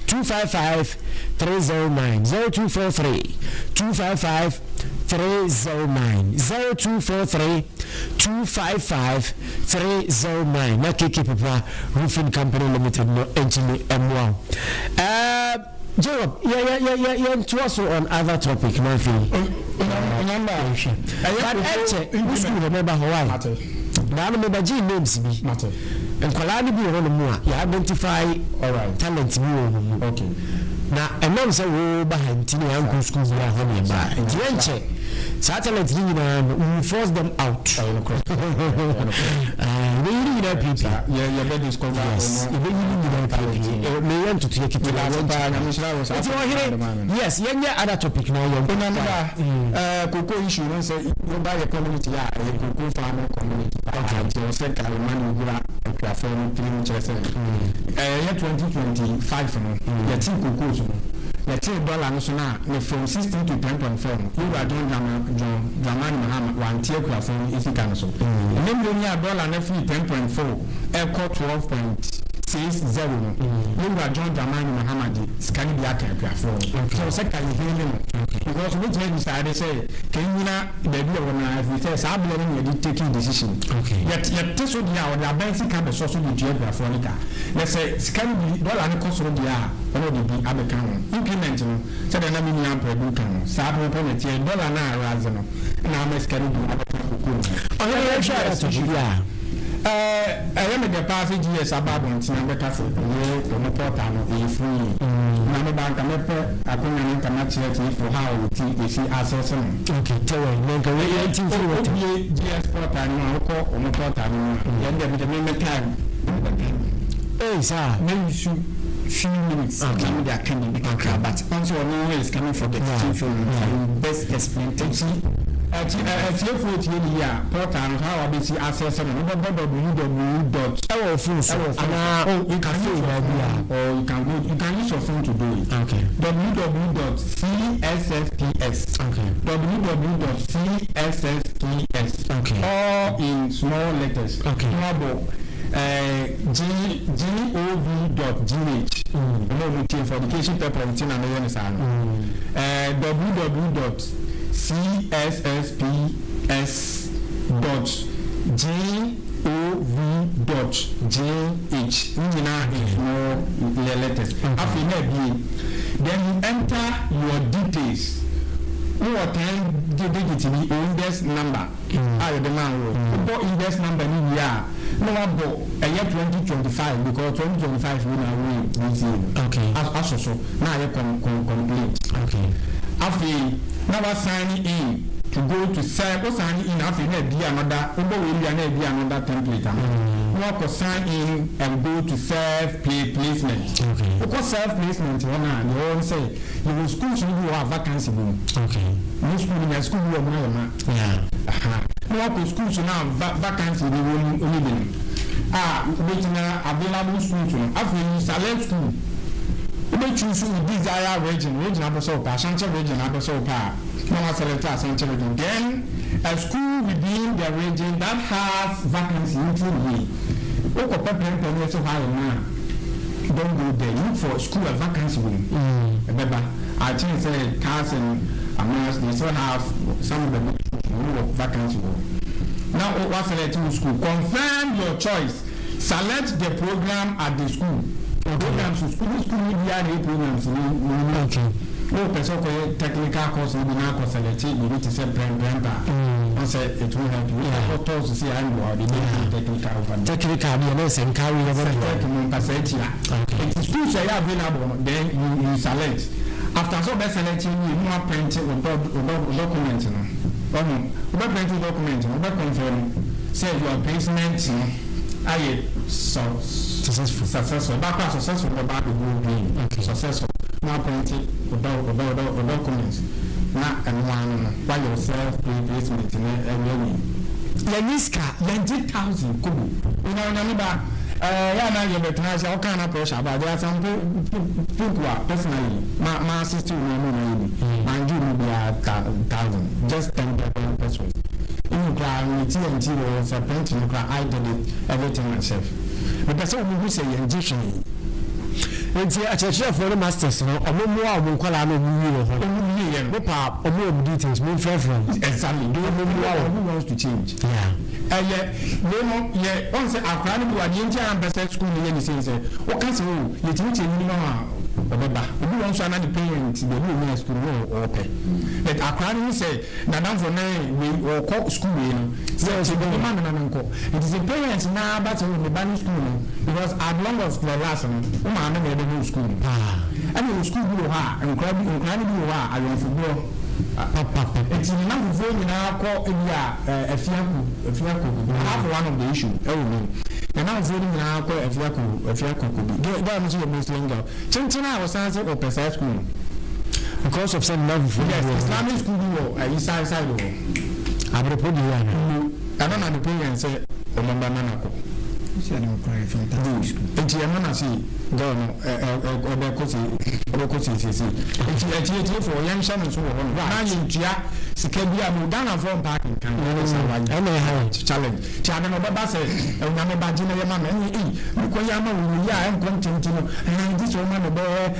255 309, 0243 255 309, 0243 255 309 na KK Pepra Roofing Company Limited no ntumi mmoa wo. Jacob, yɛntoa so on other topic na afei Onyamba. Yɛhwɛ, but ɛnkyɛ wo school hɔ mɛba hɔ wae naa no mebɛgyee names bi, nkwadaa no bi wɔ hɔnom a yɛ identify talent bi wɔ wɔn mu na ɛnam sɛ wo ba ha nti na yɛankɔ school bi a hɔ ne yɛbaa, nti yɛnkyɛ saa talent no nyinaa no, we will force them out. Yɛbɛyi ne nyinaa piepie. Yɛbɛ discover. Yes, yɛbɛyi ne nyinaa piepie. Meyɛ ntotoyɛ ketewa. Yɛnkyɛ nti ɔhene, yes, yɛnyɛ other topic na yɛn. Onyamba, cocoa issue no, sɛ woba yɛ community a ɛyɛ cocoa farming community paa, nti ɛwɔ sɛ kalema ne owura akuafoɔ no tirim kyerɛ sɛ ɛyɛ 2025 no yɛtee cocoa so no, yɛtee dollar no so no a ne from 16 to 10.4 no, yɛwura John Dramani Mahama wante akuafoɔ no sika no so. Ɛnɛ mmerɛ ni a dollar no firi 10.4 ɛkɔ 12.60 no, yɛwura John Dramani Mahama de sika no bi aka akuafoɔ no so sɛ ka yɛhele no, because wobɛtumi abisa ade sɛ ka nyina baabi a wɔ no afiri sɛ saa berɛ no ne yɛde taking decision. Yɛte so deɛ a, ɔde aban sika bɛsɔ so de tua akuafoɔ no ka, na sɛ sika no bi dollar no kɔ soro deɛ a, ɔno ɔde bi abɛka ho. Increment no, sɛdeɛ na me nua Mprɛdu ka no, saa pɛpɛpɛ na ɛteɛ. Dollar no a rise no na ama sika no bi abɛka kokoo no ho. Ɔhene, yɛhwɛ other topic bi a. Ɛyɛ me dɛ paa sɛ GS aba abɔnten abɛka sɛ ɛyɛ ɔmo portal no ɛyɛ free, na meba nka mɛpɛ akonnwa no nka makyerɛ tiefo how yɛti yɛsi access no. Okay, tɛwɛ na nka wei yɛn ti mfiri wɔ tɛ. Wobie GS portal no a, wokɔ ɔmo portal no mu a, yɛn dɛ mede me time Ee, saa. Meyi few minutes na mede aka biribi kakra, but ɔn sɛ ɔno is coming for the teaching field, so he best explain things. Nti Ɛti ɛtiefo etie ni yie a, portal no how abɛsi access no, wobɛbɔ www dot. Ɛwɔ phone so ɛwɔ phone anaa so. Oh, you can cafe use your baabi a. phone or you can use your phone to do it. www dot cssps. www dot cssps. All in small letters. Na wabɔ g gov dot gh. Ɛna ɔmo tie for education purpose ti na meyɛ ne saa no. www dot cssps dot gov dot gh, ne nyinaa in small letters. Afei na ebie, then you enter your details. Wowɔ 10 digit bi o, index number a yɛde maa wo. Wobɔ index number ni wie a, na wabɔ ɛyɛ 2025, because 2025 wo na wo BECE no. Asɔ so na ayɛ complete. Afei na wa sign in to go to self. O sign in, afei na ebi another, wobɔ wei wia na ebi another template ama na wakɔ sign in and go to self play placement. Wokɔ self placement hɔ na deɛ wɔn sɛ yɛwɔ schools no bi wɔ hɔ a vacancy wɔ mu. Ne school no nya school bi wɔ mu ayɛ ma. Na wakɔ schools no a vacancy bi wɔ mu oni bi no a wobɛtumi available schools no. Afei you select school, wobɛchoose wo desire region, region apɛ sɛ wopɛ, Ashanti Region apɛ sɛ wopɛ a, na wa select Ashanti Region, then a school within the region that has vacancy. Nti yie, wokɔ pɛpɛɛpɛ ne ɛsɛ hɔ ayɛ ma a, don't go there. Look for school a vacancy wɔ mu. Ɛbɛba akyɛn sɛ cars and amas, they still have some of the big schools no wɔ vacancy wɔ. Na wa select wo school, confirm your choice, select the program at the school. Programs, school school ni bi a na yɛ programs ni ni. O pɛ sɛ ɔkɔyɛ technical course ni bi na akɔ select biribi te sɛ prɛmprɛmpa wɔn sɛ it will help you. Ɔkɔ tɔɔso si ayi wɔ ɔde ne technical over there. Technical deɛ ne sɛ nkawe yɛ bɛ. Tech mu nkasa etia. Nti schools ɛyɛ available no, then you select. After sɛ ɔbɛ select yi, mu aprint o document no. Ɔmo ɔbɛ print o document no, ɔbɛ confirm sɛ your placement no ayɛ successful. Successful baako a successful bɛ ba abɛgu green. Successful na aprint o document na ɛno ano no wayɛ self placement ne ɛwɛ wi. Yɛni sika. Yɛngye thousand kobo. Onyame ba yɛ ana yɛ bɛtena ase ɔka na pressure ba. There are some people a personally ma assist wo na ɛmu na yɛ bi ma ngye mu biara thousand, just 10 pesewas. Even kora ne TNT wɔ sɛ print no kora, I did it everything myself. Mepɛ sɛ wɔn hu sɛ yɛngye hwee. Nti akyerɛkyerɛfoɔ ne masters no, ɔmo mmoa ɔmo nkwadaa no, ɔmo wie wɔ hɔ. Ɔmo wie yɛ no. Mo pa ɔmo ɔmo details, mo nfrɛfrɛ mo. Exactly, they Ɔmo mmoa wɔn. who wants to change. Ɛyɛ wei no yɛ ɔn sɛ akwaraa no bi wa deɛ nti a mpɛ sɛ school no yɛ ne sɛ wɔka sɛ o yɛtumi kyɛ minimum a ɔbɛba. Obi wɔn nso ana ne parent baabi omi school no ɔɔpɛ, but akwaraa no sɛ nadamfo ne wei ɔkɔ school wei no sɛ ɔsɛ bi ma mi na mi nkɔ. Nti sɛ parents naa ba sɛ o ne ba ne school no, because as long as the last no o maame na ɛbɛ hɔ school no, ɛna o school bi wɔ hɔ a nkwaraa bi, nkwaraa no bi wɔ hɔ a ayɔnfoboɔ nti ne nam fufuo nyinaa kɔ ebi a Afiako bi. I have one of the issue ɛwɔ mu, ne nam fufuo no nyinaa kɔ Afiako ko bi. Girl no nso yɛ Muslim girl kyenkyen a wɔsan sɛ ɔpɛ saa school no. Because of sɛ nna fufuo. Yes, Islamic school bi wɔ ɛyi side wɔ. Aberepo de yɛ ana. Ɛno na ne parents sɛ ɔmo ba nana kɔ. Nti ɛno na se girl no ɛ ɛ ɔbɛkɔ se ɔbɛkɔ siesie. Nti ɛtietiefo, yɛn hyɛ no nso wɔ hɔ no na yɛn tua sika bi a mo Ghana fɔ mpa akenkan ɛne sɛ wayɛ. Ɛna ɛha yɛ. Challenge ti ade no ɔbɛba sɛ Onyame ba gye na yɛ ma me ɛne ɛyi mekɔ yɛ ama wo yi a ɛnkɔ ntɛmti no ɛn gye sɛ ɔma me bɛyɛ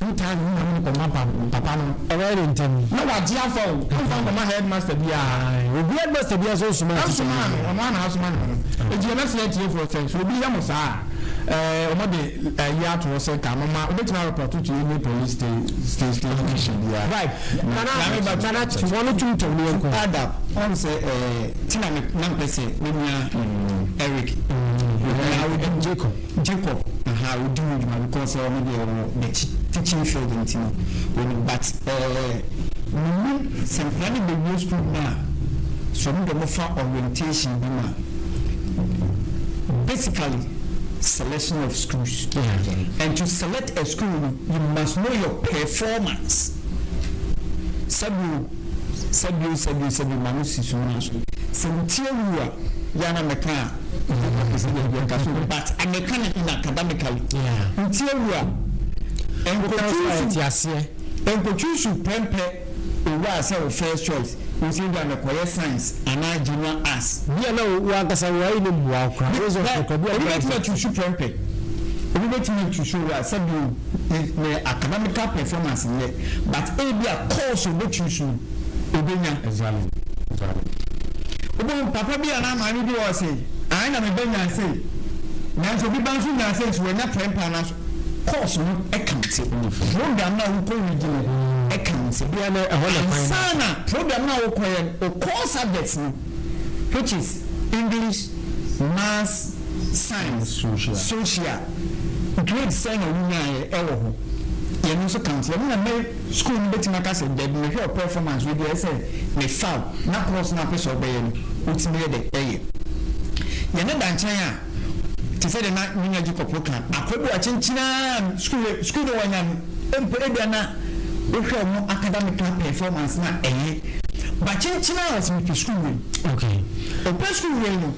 2000 na me kɔma papa no. Ɛbɛyɛ ne ntɛm. Na wagye afa o, ɔmfa nkɔma headmaster biara. Obi headmaster bi nso nsoma. Ɛnsoma no, ɔno ana asoma no no. Eti yɛbɛsrɛ tiefoɔ sɛ obi yɛ mo saa a, ɔmo de ɛyi ato hɔ sɛ ka moma wobɛtumi areport to any police station biara. Right, nana nana, wɔn no tumtum ne yɛn kɔ. Ada ɔn sɛ tina mi na mpɛ sɛ me nua Eric na odi Jacob. Jacob aha odi mu dwuma because ɔno deɛ ɔwɔ the teaching field nti no wɔn, but mumu sɛ nkwadaa no bɛwie school no a, so ɔmo de ɔmo fa orientation bi ma basically selection of schools. And to select a school, you must know your performance. Sɛbi. Sɛbio sɛbio sɛbio ma no si so na so. Sɛ wo ti awu a, yɛ a na mɛka a, ɛsɛ yɛ yɛ nka so but mɛka no in academically. Wo ti awu a, ɛnkɔtwi ɛnkɔtwi su prɛmpɛ owura sɛ wo first choice, wo sɛ bi a mɛkɔyɛ science anaa general arts. Bi a na wo ankasa wo ayi no mmoa wo koraa. Wo result koraa bi a. Obi bɛtumi atwi su prɛmpɛ, obi bɛtumi atwi su owura sɛbio ne academical performance nyɛ but ebi a course obɛtwi su obɛnya. Exactly. Wobɛhu papa bi anaa maame bi wɔ sɛ ae na meba nya sei, nanso obi ba nso nya sei nso wanya prɛmpɛ anaa so course no ɛkante program na wokɔ read no ɛkante ansa na program na wokɔ yɛ no core subjects no, which is English, Maths, Science, Social, grade sɛn na wonyaeɛ ɛwɔ hɔ, yɛno nso count. Yɛno na mɛ school no bɛtumi aka sɛ dabi, mehwɛ performance wei deɛ, ɛsɛ mefaw na course no apɛ sɛ ɔbɛyɛ no wotumi yɛ dɛ ɛyɛ. Yɛne da nkyɛn a, te sɛ de na menya Jacob ka akɔ bi wakyenkyena school no wanya no mpo, ebia na wohwɛ ɔmo academical performance na ɛyɛ ba kyenkyena a wɔsɛ mepɛ school wei. Ɔpɛ school wei no,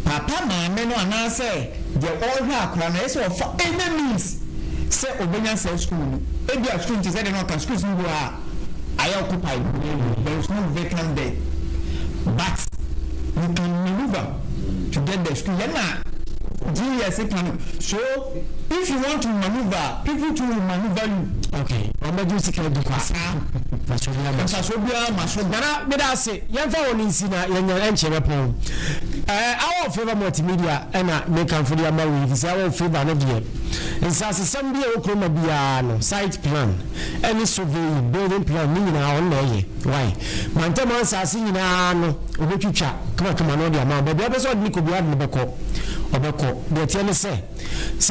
papa maame no anaasɛ deɛ ɔrehwɛ akora no ɛyɛ sɛ ɔfa any means sɛ ɔbɛnya sɛ school no. Ebi a school nti sɛ de no ɔka schools no bi wɔ a ayɛ occupied, there is no vacant there, but you can manoeuvre to get the school. Yɛn na GES kan so, if you want to manoeuvre, people too will manoeuvre you. Okay, wɔn bɛ gye sika di kwa. Saa. Nfaso bi ama. Nfaso biara ma so. Nana, meda ase. Yɛmfa wɔn nsi na yɛnya ɛnkyɛn bɛpɔn. Hour of Favour Multimedia ɛna mekamfo de ama wo yi, fi sɛ Hour of Favour no deɛ, nsasesɛm bi a ɛwɔ kurom biara no, site plan ɛne surveying, building plan ne nyinaa ɔno na ɛyɛ. Why mantam asase nyinaa no, ɔbɛtwitwa kamakama na ɔde ama wo. Baabi a wopɛ sɛ ɔde ne kɔ biara, ɔde ne bɛkɔ, ɔbɛkɔ. Deɛ teɛ ne sɛ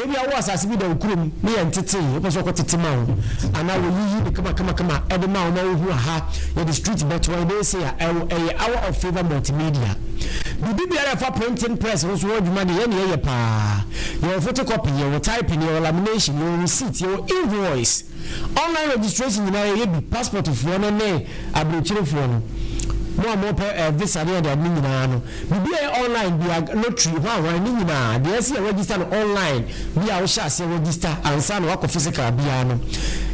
ebi a wowɔ asase bi da wo kurom ne yɛ ntete, wopɛ sɛ ɔkɔ tete ma wo anaa wɔyiyi ne kamakamakama ɛde ma wo ma wohu aha, yɛde street bɛtoa, yɛbɛyɛ sei a, ɛwɔ ɛyɛ Hour of Favour Multimedia. Biribi biara ɛfa printing press no so ho adwuma de, yɛne yɛyɛ paa. Yɛwɔ photocopy, yɛwɔ typing, yɛwɔ lamination, yɛwɔ receipt, yɛwɔ invoice, online registration nyinaa yɛyɛ bi. Passport foɔ no ne aburokyerefoɔ no mo a mopɛ visa ne ade ade no nyinaa no, biribi a ɛyɛ online bia, notary ho ahwan ne nyinaa deɛ, ɛsɛ yɛ register no online bi a wohyɛ aseɛ register ansa na wakɔ physical biara no,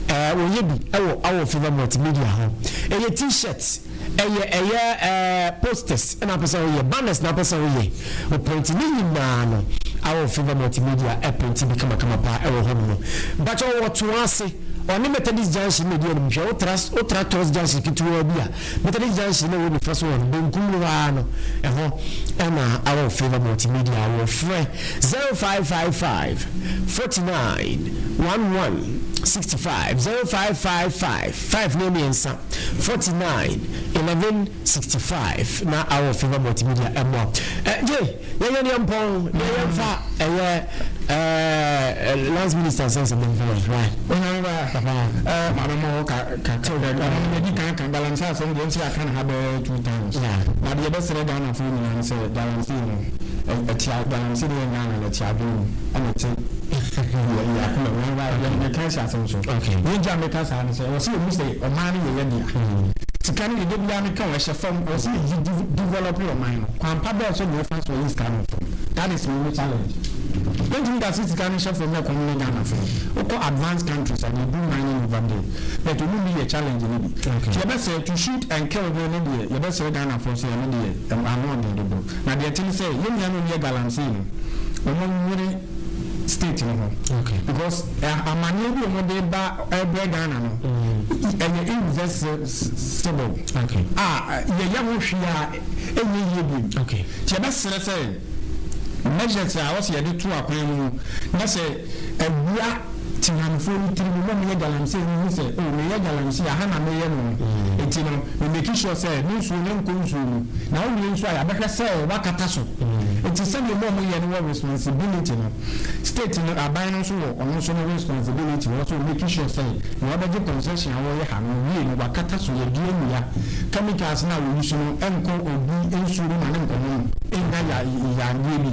wɔyɛ bi ɛwɔ Hour of Favour Multimedia hɔ. Ɛyɛ T-shirt, ɛyɛ posters ɛna apɛ sɛ woyɛ banners na apɛ sɛ woyɛ o print ne nyinaa no, Hour of Favour Multimedia ɛprint bi kamakama paa ɛwɔ hɔ nom. Mpakyɛ wɔwɔ toa ase, ɔne Methodist Junction na ɛdi anim. Hwɛ, wotra Tos Junction ketewa bi a, Methodist Junction na ɛwɔ nifa so wɔ no benkum no hɔ no, ɛhɔ ɛna Hour of Favour Multimedia wɔ. Frɛ 0555 49 11 65, 0555 5 ne 3 49 11 65 na Hour of Favour Multimedia ɛmoa. Gye yɛyɛ ne mpɔn na yɛmfa ɛyɛ Lands Minister nsɛnsɛm mfa yɛ right. Onyame ba, maame mo hɔ ka ka ka yɛdi kan ka galamsey asɛm deɛ, nsi aka ne ha bɛyɛ two times. Na deɛ yɛbɛsrɛ Ghanafoɔ nyinaa ne sɛ galamsey no ɛtia galamsey deɛ, Ghana no ɛte adwene mu ɛna ɛte yɛ akoma mu. Onyame ba, yɛka asi asɛm so. Yɛn gya meka saa ne sɛ ɛwɔ sɛ yɛmu sɛ ɔman no yɛyɛ dea. Sika no yɛde biara meka wɔ ɛhyɛ fam, ɛwɔ sɛ yɛyi develop ɔman no. Kwan pa bɛɛ so na yɛfa so yɛ sika no fam? That is my challenge. Yɛntumi ka sɛ sika no hyɛ fam na ɛkɔm ne Ghanafoɔ. Wokɔ advanced countries a, they do mining over there, but ɔmu bi yɛ challenge no bi. Nti yɛbɛsrɛ, to shoot and kill no ne deɛ, yɛbɛsrɛ Ghanafoɔ sɛ ɛno deɛ ano ɔden dodo. Na deɛ ɛte ne sɛ yɛn nua no yɛ galamsey no, wɔn nwere state no ho because amanneɛ bi a wɔde ba ɛbrɛ Ghana no ɛyɛ irreversible a yɛyɛ ho hwee a ɛnyɛ yie bi. Nti yɛbɛsrɛ sɛ measures a wɔsɛ yɛde to akwan mu na sɛ awia tihanufoɔ no tiri mu na ɔmo yɛ galamsey no hu sɛ, o, meyɛ galamsey aha na meyɛ no, nti no me make sure sɛ me nsuo no nkɔ nsuo mu na wowie nso a, yɛabɛhwɛ sɛ wakata so. Nti sɛdeɛ ɔmo a ɔmo yɛ no wɔ responsibility no, state no, aban no nso wɔ ɔno nso ne responsibility wɔ so make sure sɛ nea ɔbɛgye concession a wɔyɛ ha no wie no wakata so, yɛdua nnua, chemicals no a wɔyi so no ɛnkɔ obi nsuo no ma ne nkɔmɔ no ɛnya yadeɛ bi.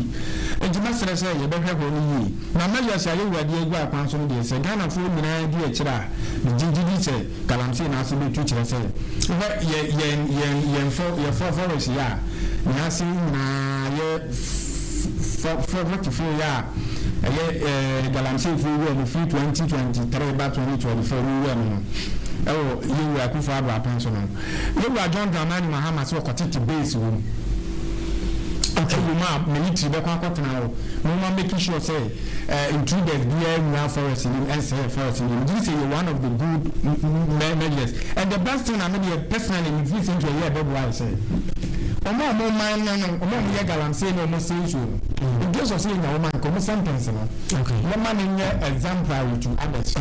Nti mɛsrɛ sɛ yɛbɛhwɛ hɔ no yie. Na measures a yɛwurade agu akwan so no deɛ, sɛ Ghanafoɔ nyinaa di akyire a, megye gye di sɛ galamsey no ase bɛtu. Kyerɛ sɛ wohwɛ yɛ yɛn yɛn yɛn fɔ yɛfɔ forest yɛ a, nea ase nyinaa yɛ fɔ forty yɛ a ɛyɛ galamseyfoɔ wura mu firi 2023 ba 2024 no wura mu no, ɛwɔ yɛwura Akufo Addo apɛn so no, yɛwura John Dramani Mahama sɛ ɔkɔtete base wɔ mu, ɛwɔ mu a military bɛkɔ akɔtena hɔ na wɔn make sure sɛ intruders biara nwura forest nim ɛnsɛɛ forest nim. Gyi sɛ yɛ one of the good measures and the best thing na me deɛ personally me feel sɛ nti ɛyɛ ɛbɛboa yɛ sɛ ɔmo a ɔmo man no, ɔmo a ɔmo yɛ galamsey na ɔmo sɛ nsuo no, in case of sɛ yɛnya ɔmo anka ɔmo sentence no, yɛma no nyɛ exemplary to others,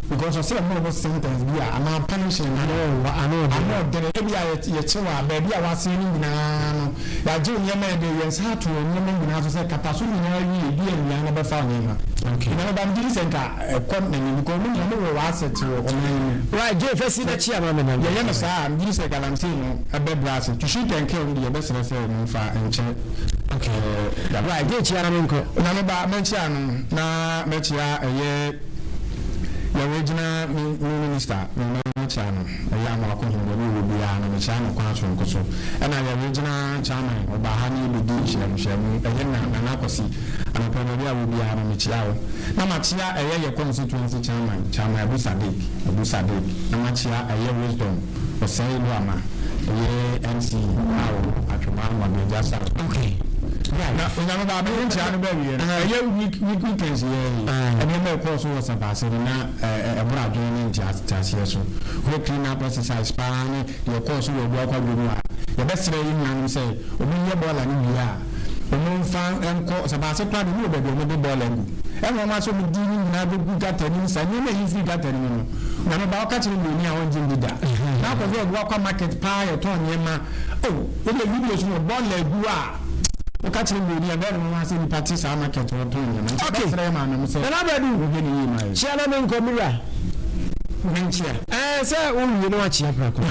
because ɔsɛ ɔmo a ɔmo sentence bi a anaa punishment ano ano ano ɔdene, ebi a yɛkyew a baabi a wasen no nyinaa no, yɛagye nneɛma yɛde yɛn nsa ato nneɛma nyinaa so sɛ kata so nyinaa wie bi a nnua no bɛfa nneɛma na ba megye di sɛ nka ɛkɔ n'anim because ɔmo nyinaa ɔmo wɔ wɔ asset wɔ ɔman yi mu. Right, Joe fɛ si n'akyi ama mi na. Yɛyɛ no saa a, megye di sɛ galamsey no ɛbɛbrɛ ase. To shoot and kill no deɛ, yɛbɛsrɛ sɛ momfa nkyɛ. Okay, right, Joe, kyia na mi nkɔ. Na meba mɛkyia no na mɛkyia ɛyɛ yɛ regional minister na mɛkyia no, ɛyɛ Amoako hene, baabi wɔ biara no mekyia no kwan soronko so. Ɛna yɛ regional chairman ɔbaa ha ne yɛbɛdi nhyiamuhyiamu, ɛyɛ na Nana Akɔsi anɔpɛ, baabi a wɔ biara no mekyia wo. Na makyia ɛyɛ yɛ constituency chairman, Chairman Abu Sadiq, Abu Sadiq. Na makyia ɛyɛ Wisdom Ɔsɛe Boama, ɛyɛ MC a wɔ Atwoma Mɔdɔgya South. Na Onyame ba abɛyɛ nkyia no bɛwie no, ɛyɛ weekends yɛ yi, ɛnneɛma ɛkɔɔ so wɔ Sabaase no na ɛboro adwene ne nteaseɛ so. Hɔ clean up exercise paa ne deɛ ɛkɔɔ so wɔ Abuakwa mu a, yɛbɛsrɛ yi nuanom sɛ ɔmo nyɛ bɔɔla no wie a, ɔmo mfa nkɔ Sabaase koraa de ne wɔ baabi a ɔmo de bɔɔla gu, ɛna ɔmo asɛ ɔmo di ne nyinaa bɛgu gutter nim. Saa nneɛma yi firi gutter no mu no, Nyame ba ɔka kyerɛ mmienu a ɔngye ndi da na akɔhwɛ Abuakwa market paa, yɛtɔn nneɛma o, wode videos no bɔɔla gu a, woka kyerɛ mmienu a bɛyɛ no ho asɛ nipa te saa market wɔtɔn nneɛma. Nti bɛsrɛ yɛ maame mo sɛ Nana Abadu. Wohwɛ ne yie ma yɛ. Kyia na mi nkɔ mira. Menkyia. Sɛ wowie no wakyia prako.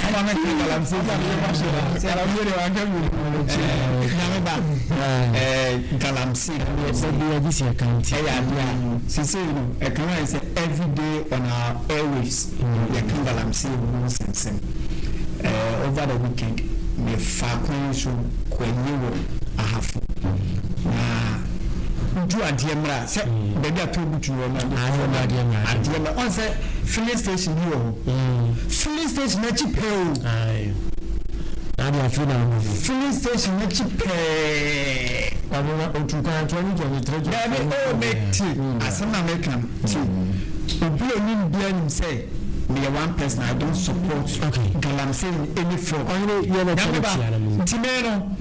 Ama me kɛ galamsey, galamsey de wanka mi. Nyame ba, galamsey. Sɛ bi agye si ɛka nti. Ɛyɛ adeɛ a sesei no ɛka wɔn sɛ everyday on our airwaves yɛka galamsey ho nsɛnsɛm. Over the weekend mefa kwan so kɔ ayie wɔ Ahafo na ntu adeɛ mmra sɛ baabi a toll booth wɔ no. Adeɛ mmra. Adeɛ mmra ɔn sɛ filling station bi wɔ hɔ, filling station n'akyi pɛɛ o. Na ade afi na ɔmo. Filling station n'akyi pɛɛ. Ɔno otu kwan 2023. Dabi o, mɛ tie asɛm na mɛka no, tie. Obi a onim bia nim sɛ meyɛ one person, I don't support galamsey in any form. Ɔhene yɛ na kyerɛ tia na mu. Nti mɛ no,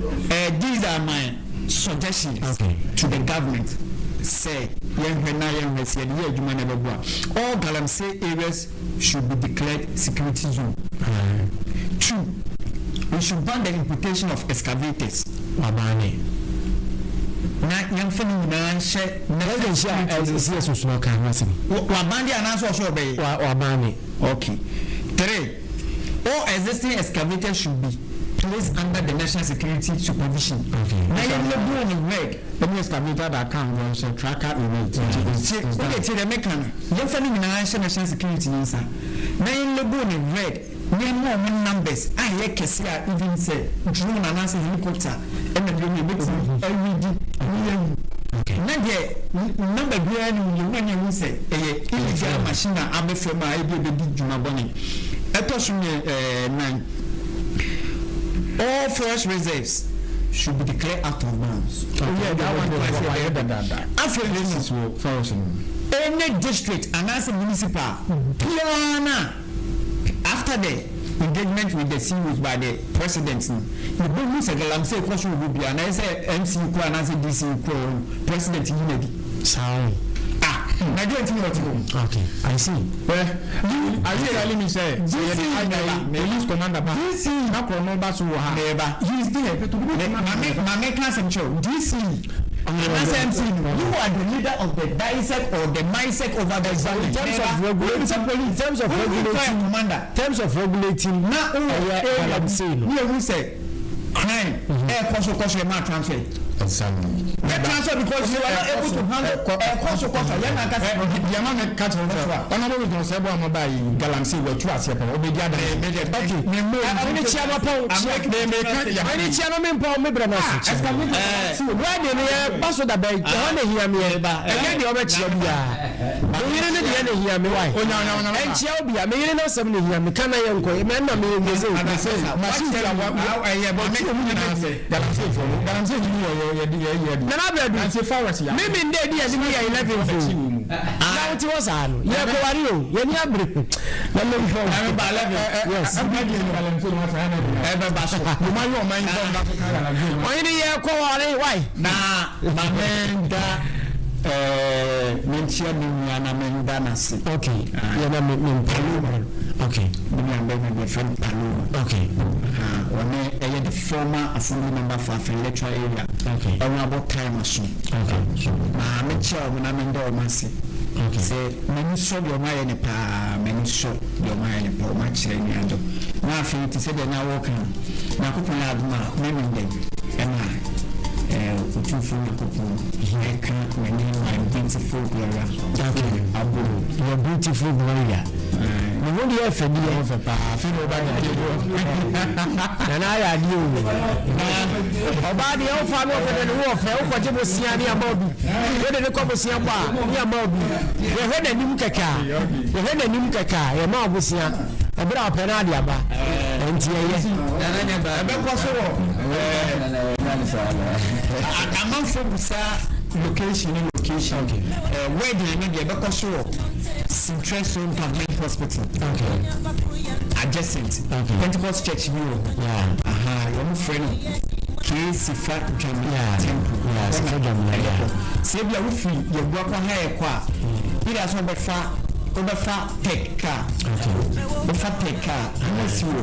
these are my suggestions to the government sɛ yɛnhwɛ na yɛnhwɛ sɛ yɛde yɛ adwuma na ɛbɛboa. All galamsey areas should be declared security zone. Two, we should ban the importation of excavators. Wabaane. Na yɛmfa no nyinaa nhyɛ. President hyɛ a ɛsi ɛsoso ɔka ho asɛm. Waban de anaasɛ ɔsɛ ɔbɛyɛ? Wabaane. Okay. Three, all existing excavators should be placed under the national security supervision. Na yɛn label no red. Any excavator that come, there is a tracker in it. Tie, wode tie deɛ meka no, yɛmfa no nyinaa nhyɛ national security ne nsa na yɛn label no red na yɛma ɔmo numbers a ɛyɛ kɛse a even sɛ drone anaasɛ helicopter ɛna bi mu yɛbɛtumi awidi ne yɛhu na deɛ number biara no mu yɛhu ne yɛhu sɛ ɛyɛ illegal machine a abɛfam a ebi ɛbɛdi dwuma bɔne. Ɛtɔ so ne nine, all forest reserves should be declared out of bounds. Oh yeah, that one dey dada. Afei no forest no. Any district anaasɛ municipal biara na after the engagement with the CEOs by the president no, yɛbɛhu sɛ galamsey kɔ so wɔ hɔ biara na ɛsɛ MC kɔ anaasɛ DC kɔ no, president yi na di. Saa. Ah. Na deɛ nti na ɔte hɔ. Okay, I see. Ɛ are you telling me sɛ sɛ yɛde ayi police commander ba na korɔno ba so wɔ ha Meba. he is there but obi bɛ Maame maame ka asɛm kyerɛ wo DC anaasɛ MC no you are the leader of the DISEC or the MISEC over the zone. In terms of regulating, in terms of regulating, commander. in terms of regulating, Na wowɔ ɛyɛ area galamsey no. ne ehu sɛ crime ɛɛkɔ so kɔ so yɛ maa transfer. Exactly. Yɛ transfer because you are not able to handle ɛɛkɔ so kɔ so yɛn na nkasa. Deɛ ma mi ka kyerɛ sɛ ɔnabɔ bi sɛ ɛbɔ ɔmo ba yi galamsey watu aseɛ pɛ ɔbɛdi adan. Okay. Ɔne kyia no pɔn kyia. Ɔne kyia no mi mpɔn mi brɛ no ase kyia. Wɛde no yɛ ba so daba yi ɛhɔ na ehia mi yɛ. Ɛnyɛ deɛ ɔbɛkyia biara. Me yere ne deɛ na ehia mi wae. Ɛnkyia wo bia me yere n'asɛm na ehia mi ka na yɛ nkɔ mɛ ɛna mi yɛ ngeze o. Machine ti a wa ɛyɛ bɔ ti omu nyinaa sɛ galamsey fɔ galamsey ni wɔ yɛ yɛ yɛ yɛ. Nana Abɛdu. Nansi forest ya. Mímí ndé di yɛ ni yɛ 11 fo. Na wote hɔ saa no yɛ kɔware o yɛ ni abere. Na mi nhwɛ o. Ɛbɛba 11. Yes. Ɛbɛba so. Ɔyene yɛ kɔware wae. Na maame da ɛɛ menkyia me nua na menda n'ase. Okay. Yɛ na mi mi mpalo. Okay. Me nua bɛrima bi yɛfrɛ no Palo. Okay. Ɔne ɛyɛ the former assembly member for Afɛn electoral area. Okay. Ɔno time aso. Okay. Na mekyia ɔmo na menda ɔmo ase. Okay. Sɛ m'ani sɔ deɛ ɔmo ayɛ ne paa, m'ani sɔ deɛ ɔmo ayɛ ne paa, ɔmo akyerɛ nua dɔ. Na afei te sɛ deɛ na wɔka no, Nyankopɔn yɛ adom a mɛmi dɛm ɛna Otumfoɔ Nyankopɔn ɛka m'ani my beautiful Gloria. Okay. Abo. Your beautiful Gloria. Ne ho deɛ ɛfɛ deɛ. Ɔfɛ paa afei na ɔba ne Nana ayɛ adeɛ o. Ɔbaa deɛ ɔfa no ɔfɛ deɛ ne ho ɔfɛ wokɔgye bosia ne ama obi. Wode ne kɔ bosia bɔ a ne ama obi. Yɛhwɛ n'anim kɛkɛ a yɛhwɛ n'anim kɛkɛ a yɛma ɔbosia. Ɛberɛ a ɔpɛ no ade aba. Ɛnti ɛyɛ. Ɛbɛkɔ so wɔ amanfo busa location ne location. Wedding ne deɛ ɛbɛkɔ so wɔ Sintress Home Government Hospital. Okay. Adjacent. Okay. Pentecost Church bi wɔ hɔ. Yeah. Aha, wɔn frɛ no K Sifa Dwami Temple. Yeah, Sifa Dwami, yeah. Sɛ ebi a wofiri yɛbu akɔ ha yɛ kɔ a, bi da so wobɛfa tech car. Okay. Wobɛfa tech car, ɛna si wɔ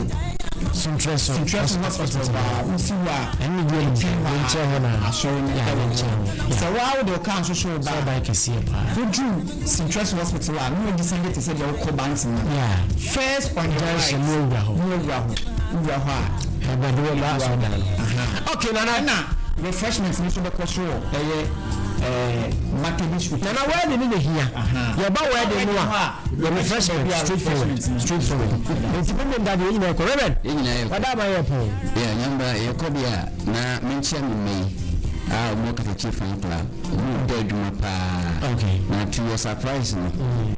Sintress Home. Sintress Hospital baa wosi wɔ a. Ɛne deɛ Nkyɛn hɔ a nkyɛn hɔ na. Asɔre no Yeah, ɛwɔ nkyɛn hɔ. hɔ. Sɛ waa wode ɔkaa nso so ba. Sɛ ɔbaa kɛseɛ paa. Woduru Sintress Hospital a, na wodi sɛnde te sɛ deɛ wokɔ Banten no. Yeah. First on your right. Junction no wura hɔ. No wura hɔ. Wura hɔ a. Ɛbɛde wɔ ba asɔre dan no. Okay, Nana. Ɛna refreshment no nso bɛkɔ so wɔ ɛyɛ Methodist. Nana wedding ni na hia. Yɛba wedding no a yɛ refreshment straight forward straight forward. Nti mímu nda deɛ nyinaa kɔ Reverend. Yɛn nyinaa yɛ kɔ. Wada ama yɛ pɔn. Yɛ nyamba yɛkɔ bi a na menkyia me mma yi a ɔmo katakye fan club ɔmo bɔ adwuma paa. Okay. Na to your surprise no,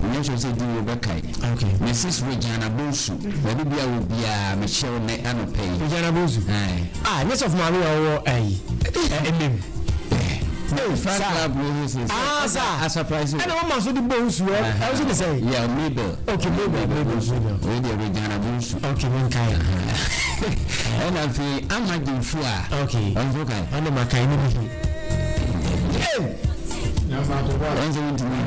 nyɛ sure sɛ di wo bɛkae. Okay. Mrs. Regina Bonsu, baabi bia wɔ biara mekyia wo nɛ anɔpa yi. Regina Bonsu. Aye. Ah, nyɛ sɔfo maame a ɔwɔ ɛyi. Ɛmem. Fan club no so sɛ. Ah, sir. A surprise. Ɛna wɔn ma so de Bonsu ɛ. Ɛwɔ so de sɛ. Yeah, Mabel. Okay, Mabel, Mabel, Mabel. Wei deɛ Regina Bonsu. Okay, mi nkae. Ɛna afei ama gyemfo a. Okay. Ɔnso kae. Ɔne ma kae ne bi. Ɔnso ntumi.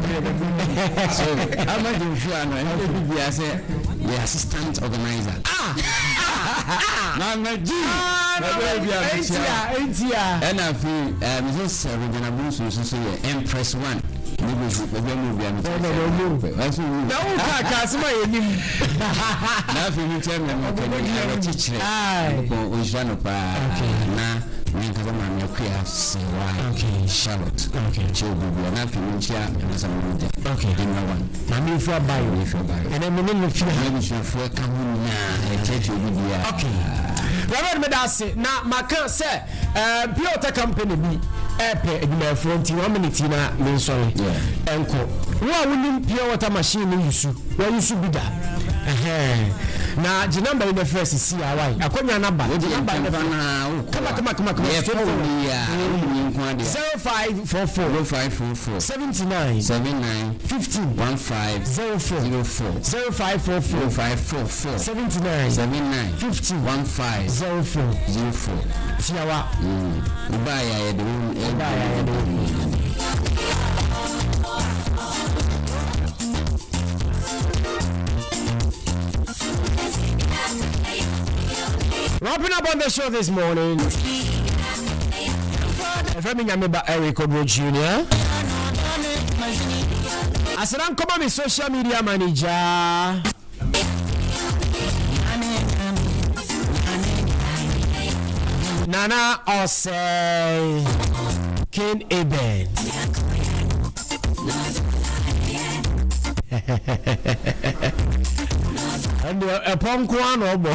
So ama gyemfo a no ɛna bi bia sɛ yɛ assistant organizer. Ah! Mama G. Ah, Entia, entia. Ɛna afei Mrs. Regina Bonsu nso so yɛ Empress One. Ne bɛ baabi a mo bia no. Ɛnso wu. Na wo ka ka asɛm a yɛnim. Na afei mi kyerɛ mi mo kɛni awɔkyekyerɛ. Aye. Nkɔpɔn ɔnhyira no paa. Okay. Na mi nkasa maame akuya sewa. Okay. Charlotte. Okay. Kyerɛ obi bia. Na afei mi nkyia mi nkasa mi gya. Okay. General one. Maame nfu abayo. Mi nfu abayo. Ɛnɛ mi ne no fi ha. Na abusuafoɔ ka ho nyinaa ɛkyerɛkyerɛ obi bia. Okay. Reverend meda ase na maka sɛ pure water company bi ɛpɛ adwumayɛfoɔ nti 1 minute na me nsɔre ɛnkɔ. Wo a wonim pure water machine no yusu wɔyusu bi da. Na gye number yi na frɛ sisi a wae akɔnya naba gye number yi na frɛ. Kama kama kama kama Yɛ straight fɔ forward. wo yi a wo nko adeɛ. 0544 0544 79 79 15 15 04 04 0544 0544 79 79 15 15 04 04. Tiawa. Wobaa yɛ a yɛde wo Wobaa yɛ a yɛde wo. Wrapping up on the show this morning. Ɛfɛ mi Nyame ba Eric Odro Jr. Aseda nkɔma mi social media manager. Nana Osei King Eben. Ɛndeɛ ɛpɔ nko ara na ɔbɔ.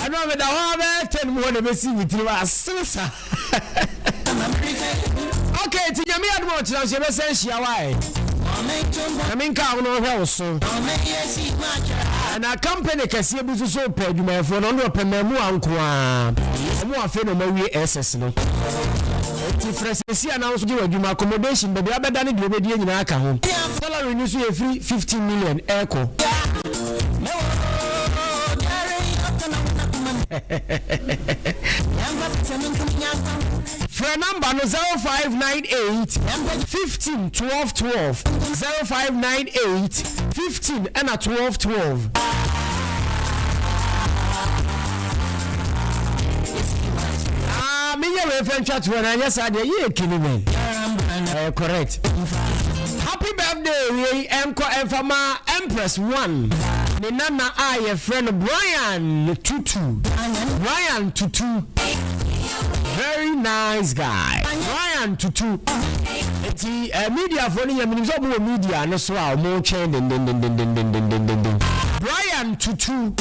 Ɛno a meda hɔ a bɛyɛ ten mu hɔ na ɛbɛsi me tirim asene sa. Okay, nti Nyame adom a ɔkyena nso yɛbɛsan hyia wae. Nyame nka wo na ɔhwɛ wo so. Na company kɛseɛ bi nso so pɛ adwumayɛfoɔ no, ɔno deɛ ɔpɛ mmaamua nko ara. Wɔn a afei na wɔawie SS no. Nti frɛ seesei a na wo nso gye w'adwuma, accommodation, baabi a wobɛda ne deɛ wobɛdie nyinaa ka ho. Salary no nso yɛ firi 15 million ɛrekɔ. Frɛ number no 0598 15 12 12, 0598 15 ɛna 12 12. Ah, menyɛ wei fɛ ntwa toɔ na anyɛ saa deɛ yɛ kini me. Ɛyɛ correct. Happy birthday wei ɛnkɔ ɛmfa ma Empress One ne nana a yɛfrɛ no Brian Tutu. Brian Tutu. Very nice guy. Brian Tutu. Nti eh, media foɔ no yɛ menim sɛ ɔmo wɔ media no so a ɔmo twɛn dendendendendendendenden. Brian Tutu.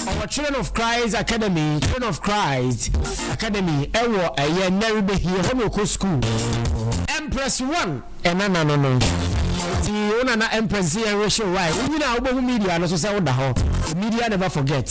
Ɔwɔ Children of Christ Academy, Children of Christ Academy ɛwɔ ɛyɛ Nɛrebehie hɔ na ɔkɔ school. Empress One ɛnana no no. Nti wo nana Empress sɛ yɛn wish wo right. Wo nyina a wobɛhu media no so sɛ woda hɔ. Media never forget.